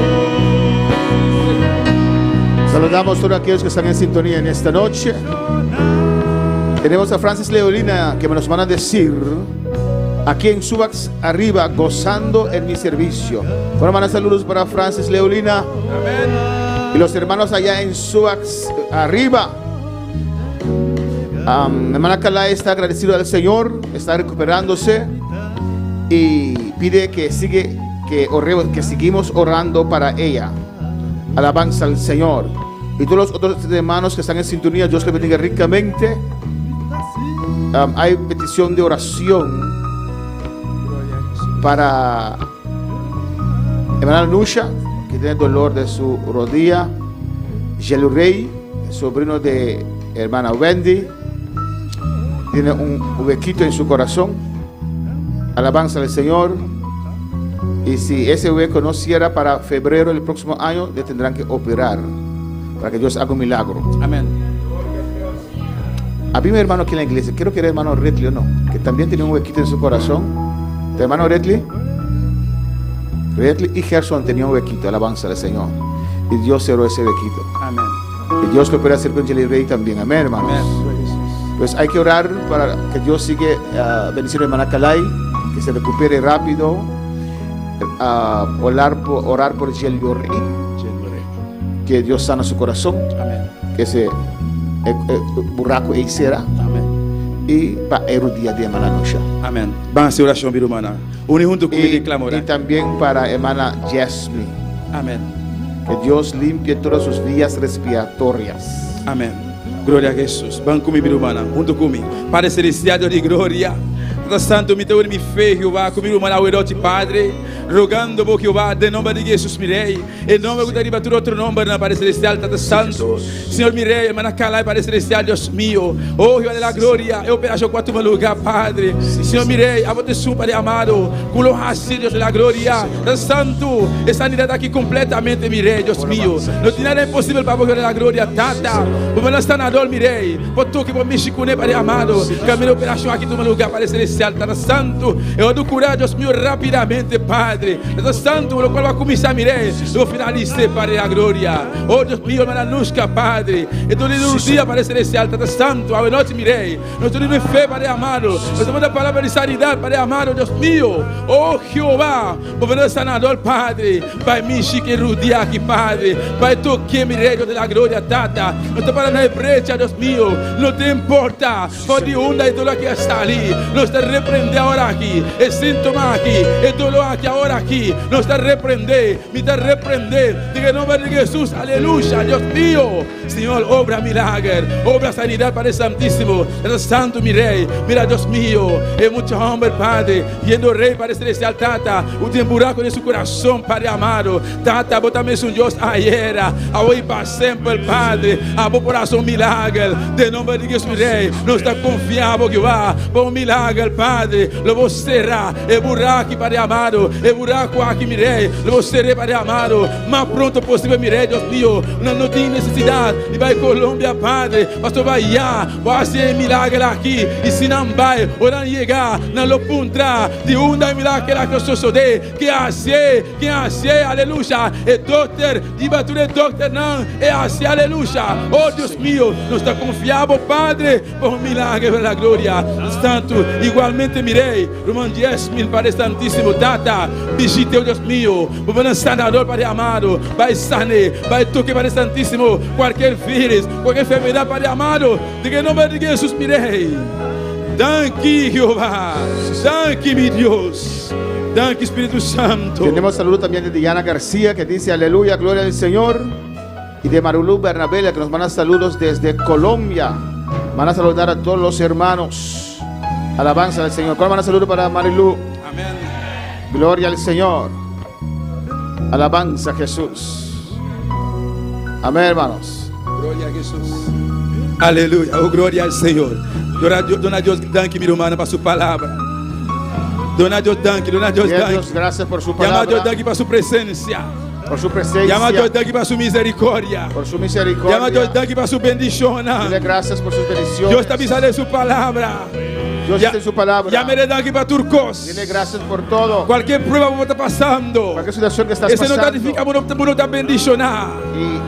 Saludamos a todos aquellos que están en sintonía en esta noche. Tenemos a Francis Leolina que nos van a decir aquí en Subax arriba, gozando en mi servicio. Bueno, mandan saludos para Francis Leolina Amén. y los hermanos allá en Subax arriba. Hermana Calá está agradecido al Señor, está recuperándose y pide que sigue, que oremos, que seguimos orando para ella. Alabanza al Señor. Y todos los otros hermanos que están en sintonía, Dios les bendiga ricamente. Hay petición de oración para hermana Nusha, que tiene dolor de su rodilla. Gelu Rey, sobrino de hermana Wendy, tiene un huequito en su corazón. Alabanza al Señor. Y si ese hueco no cierra para febrero del próximo año, le tendrán que operar para que Dios haga un milagro. Amén. Había un hermano aquí en la iglesia, creo que era hermano Redley o no, que también tenía un huequito en su corazón. ¿Tu hermano Redley? Redley y Gerson tenían un huequito, alabanza al Señor. Y Dios cerró ese huequito. Amén. Y Dios lo puede hacer con Jelly Rey también. Amén, hermanos. Amén. Pues hay que orar para que Dios siga bendiciendo a hermana Calay, que se recupere rápido. Orar por Jelly Rey, que Dios sana su corazón, Amén. que ese buraco hiciera. Amén. Y pa erudía de hermana Nusha. Amén. Ban hasi orashon, mi rumannan. Uni huntu ku mi Y, den klamor. y también para hermana Jasmine. Amén. Que Dios limpie todas sus vías respiratorias. Amén. Gloria na Hesus. Ban ku mi, mi rumannan. Huntu ku mi. Padre Celestial, Dios di gloria. Tata Santu, mi ta uni mi fe, Jehová, ku mi rumannan awe nochi, Padre, rogando bo, Jehová, den nòmber di Hesus, mi Rei, e nòmber ku ta riba tur otro nòmbernan, Padre Celestial, Tata Santu, Señor, mi Rei, hermana Calai, Padre Celestial, Dios mio, oh, Jehová de la gloria, e operashon ku a tuma lugá, Padre, Señor, mi Rei, abo ta esun, Padre amado, ku lo hasi, Dios de la gloria, Tata Santu, e sanidat aki kompletamente, mi Rei, Dios mio, no tin nada imposibel pa bo, Jehová de la gloria, Tata, bo manda sanador, mi Rei, bo toke, bo mishi kuné, Padre amado, kaminda e operashon aki tuma lugá, Padre Celestial, Tata Santu, e wòrdu kurá, Dios mio, rápidamente, Padre, Tata Santu, lokual bo a kuminsá, mi Rei, lo bo finalis'é, Padre de la gloria, oh Dios mio, hermana Nushka, Padre, e ta duna un dia, Padre Celestial, Tata Santu, awe nochi, mi Rei, nos ta duna fe, Padre amado, nos ta manda palabra di sanidat, Padre amado, Dios mio, oh Jehová, bo bira sanador, Padre, bai mishi ku e rudia aki, Padre, bai tok'é, mi Rei, Dios de la gloria, Tata, no ta para na e brecha, Dios mio, no ta importa for di unda e doló aki a sali, nos ta reprendé awor aki e síntoma aki, e doló aki awor aki, nos ta reprendé, mi ta reprendé, den e nomber di Hesus, aleluya, Dios mio, Señor, obra milager, obra sanidad, Padre Santísimo, Tata Santo, mi Rey, mira, Dios mio, e mucha homber, Padre, yendo Rey, Padre Celestial, Tata, u tin buraco den su corazón, Padre amado, Tata, bo ta mesun Dios ayera, awe y pa semper, Padre, abo por haci un milager, den nomber di Jesús, mi Rey, nos ta confia bo, Jehová, pa un milager, Padre, lo bo cera e buraco, Padre amado, e buraco aki, mi Rey, lo bo cere, Padre amado, mas pronto posibel, mi Rey, Dios mío, nan no tin necesidad di bai Colombia, Padre, pasobra ya bo a haci e milager aki, y si nan bai, ora nan yega, nan lo puntra di unda e milager aki a sosode, ken a hacié, ken a hacié, aleluya, e dokter, diba tur e dokternan, e hacié, aleluya, oh Dios mío, nos ta confia bo, Padre, pa un milager pa la gloria, Santo, y guarda. Spesialmente mi Rei, ruman Jasmine, Padre Santísimo, Tata, bishit'é, oh Dios mio, bo buen sanador, Padre amado, bai san'é, bai tok'é, Padre Santísimo, kualkier vírus, kualkier enfermedat, Padre amado, den e nomber di Jesus, mi Rei. Danki, Jehová. Danki, mi Dios. Danki, Spiritu Santo. Tenemos saludo también de Diana García que dice aleluya, gloria al Señor. Y de Marulú Bernabela que nos manda saludos desde Colombia. Van a saludar a todos los hermanos. Alabanza al Señor. ¿Cuál manda saludo para Marilu? Amén. Gloria al Señor. Alabanza a Jesús. Amén, hermanos. Gloria a Jesús. Aleluya. Oh, gloria al Señor. Dona Dios, dona Dios danki, mi hermano, para su palabra. Dona Dios danki, dona Dios Bien, danki. Dios, gracias por su Llama a palabra. Dios danki para su presencia. Por su presencia. Llama a Dios danki para su misericordia. Por su misericordia. Llama a Dios danki para su bendición. Dile gracias por sus bendiciones. Dios ta bisa den su palabra. Dios está en su palabra. Llámele danki pa tur kos. Dile gracias por todo. Kualke prueba ku bo ta pasando. Cualquier situación que estás Esei no ta pasando. nifiká ku bo no ta bendishoná.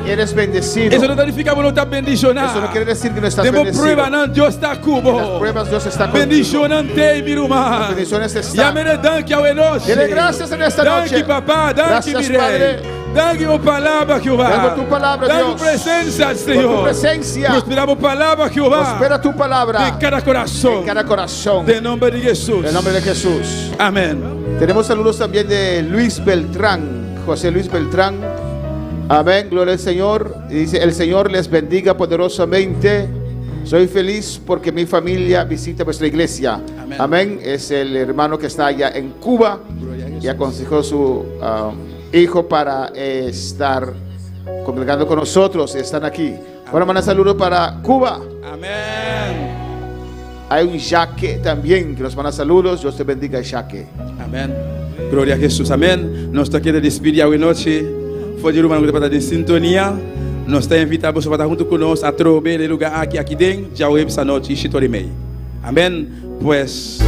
Y eres bendecido. Esei no ta nifiká ku bo no ta bendishoná. Eso no quiere decir que no estás Den bo bendecido. pruebanan Dios ta ku bo. En las pruebas Dios está contigo. Bendishonnan t'ei, mi ruman. Las bendiciones están. Llámele danki awe nochi. Dile gracias en esta Danki, noche. papá. Danki, Gracias, mi rei. Padre. Danki bo palabra, Jehová. Danki por tu palabra, Danki Dios. presensia, Por tu Señor. presencia. Prospera bo palabra, Jehová. Prospera tu palabra. Den kada kurason. En cada corazón. Den nòmber di Hesus. En nombre de Jesús. Amén. Tenemos saludos también de Luis Beltrán, José Luis Beltrán. Amén, gloria al Señor. Y dice, el Señor les bendiga poderosamente. Soy feliz porque mi familia visita vuestra iglesia. Amén. Amén. Es el hermano que está allá en Cuba Gloria a Jesús. y aconsejó a su hijo para estar congregando con nosotros. Están aquí. Bueno, manda saludos para Cuba. Amén. Hay un Yaque también que nos manda saludos. Dios te bendiga, Yaque. Amén. Gloria a Jesús. Amén. Nos ta kere despedí awe nochi. For di ruman ku tabata den sintonia. Nos ta invitá boso pa ta huntu ku nos atrobe den e lugá aki, aki den djaweps anochi, shete ora i mei. Amén. Pues.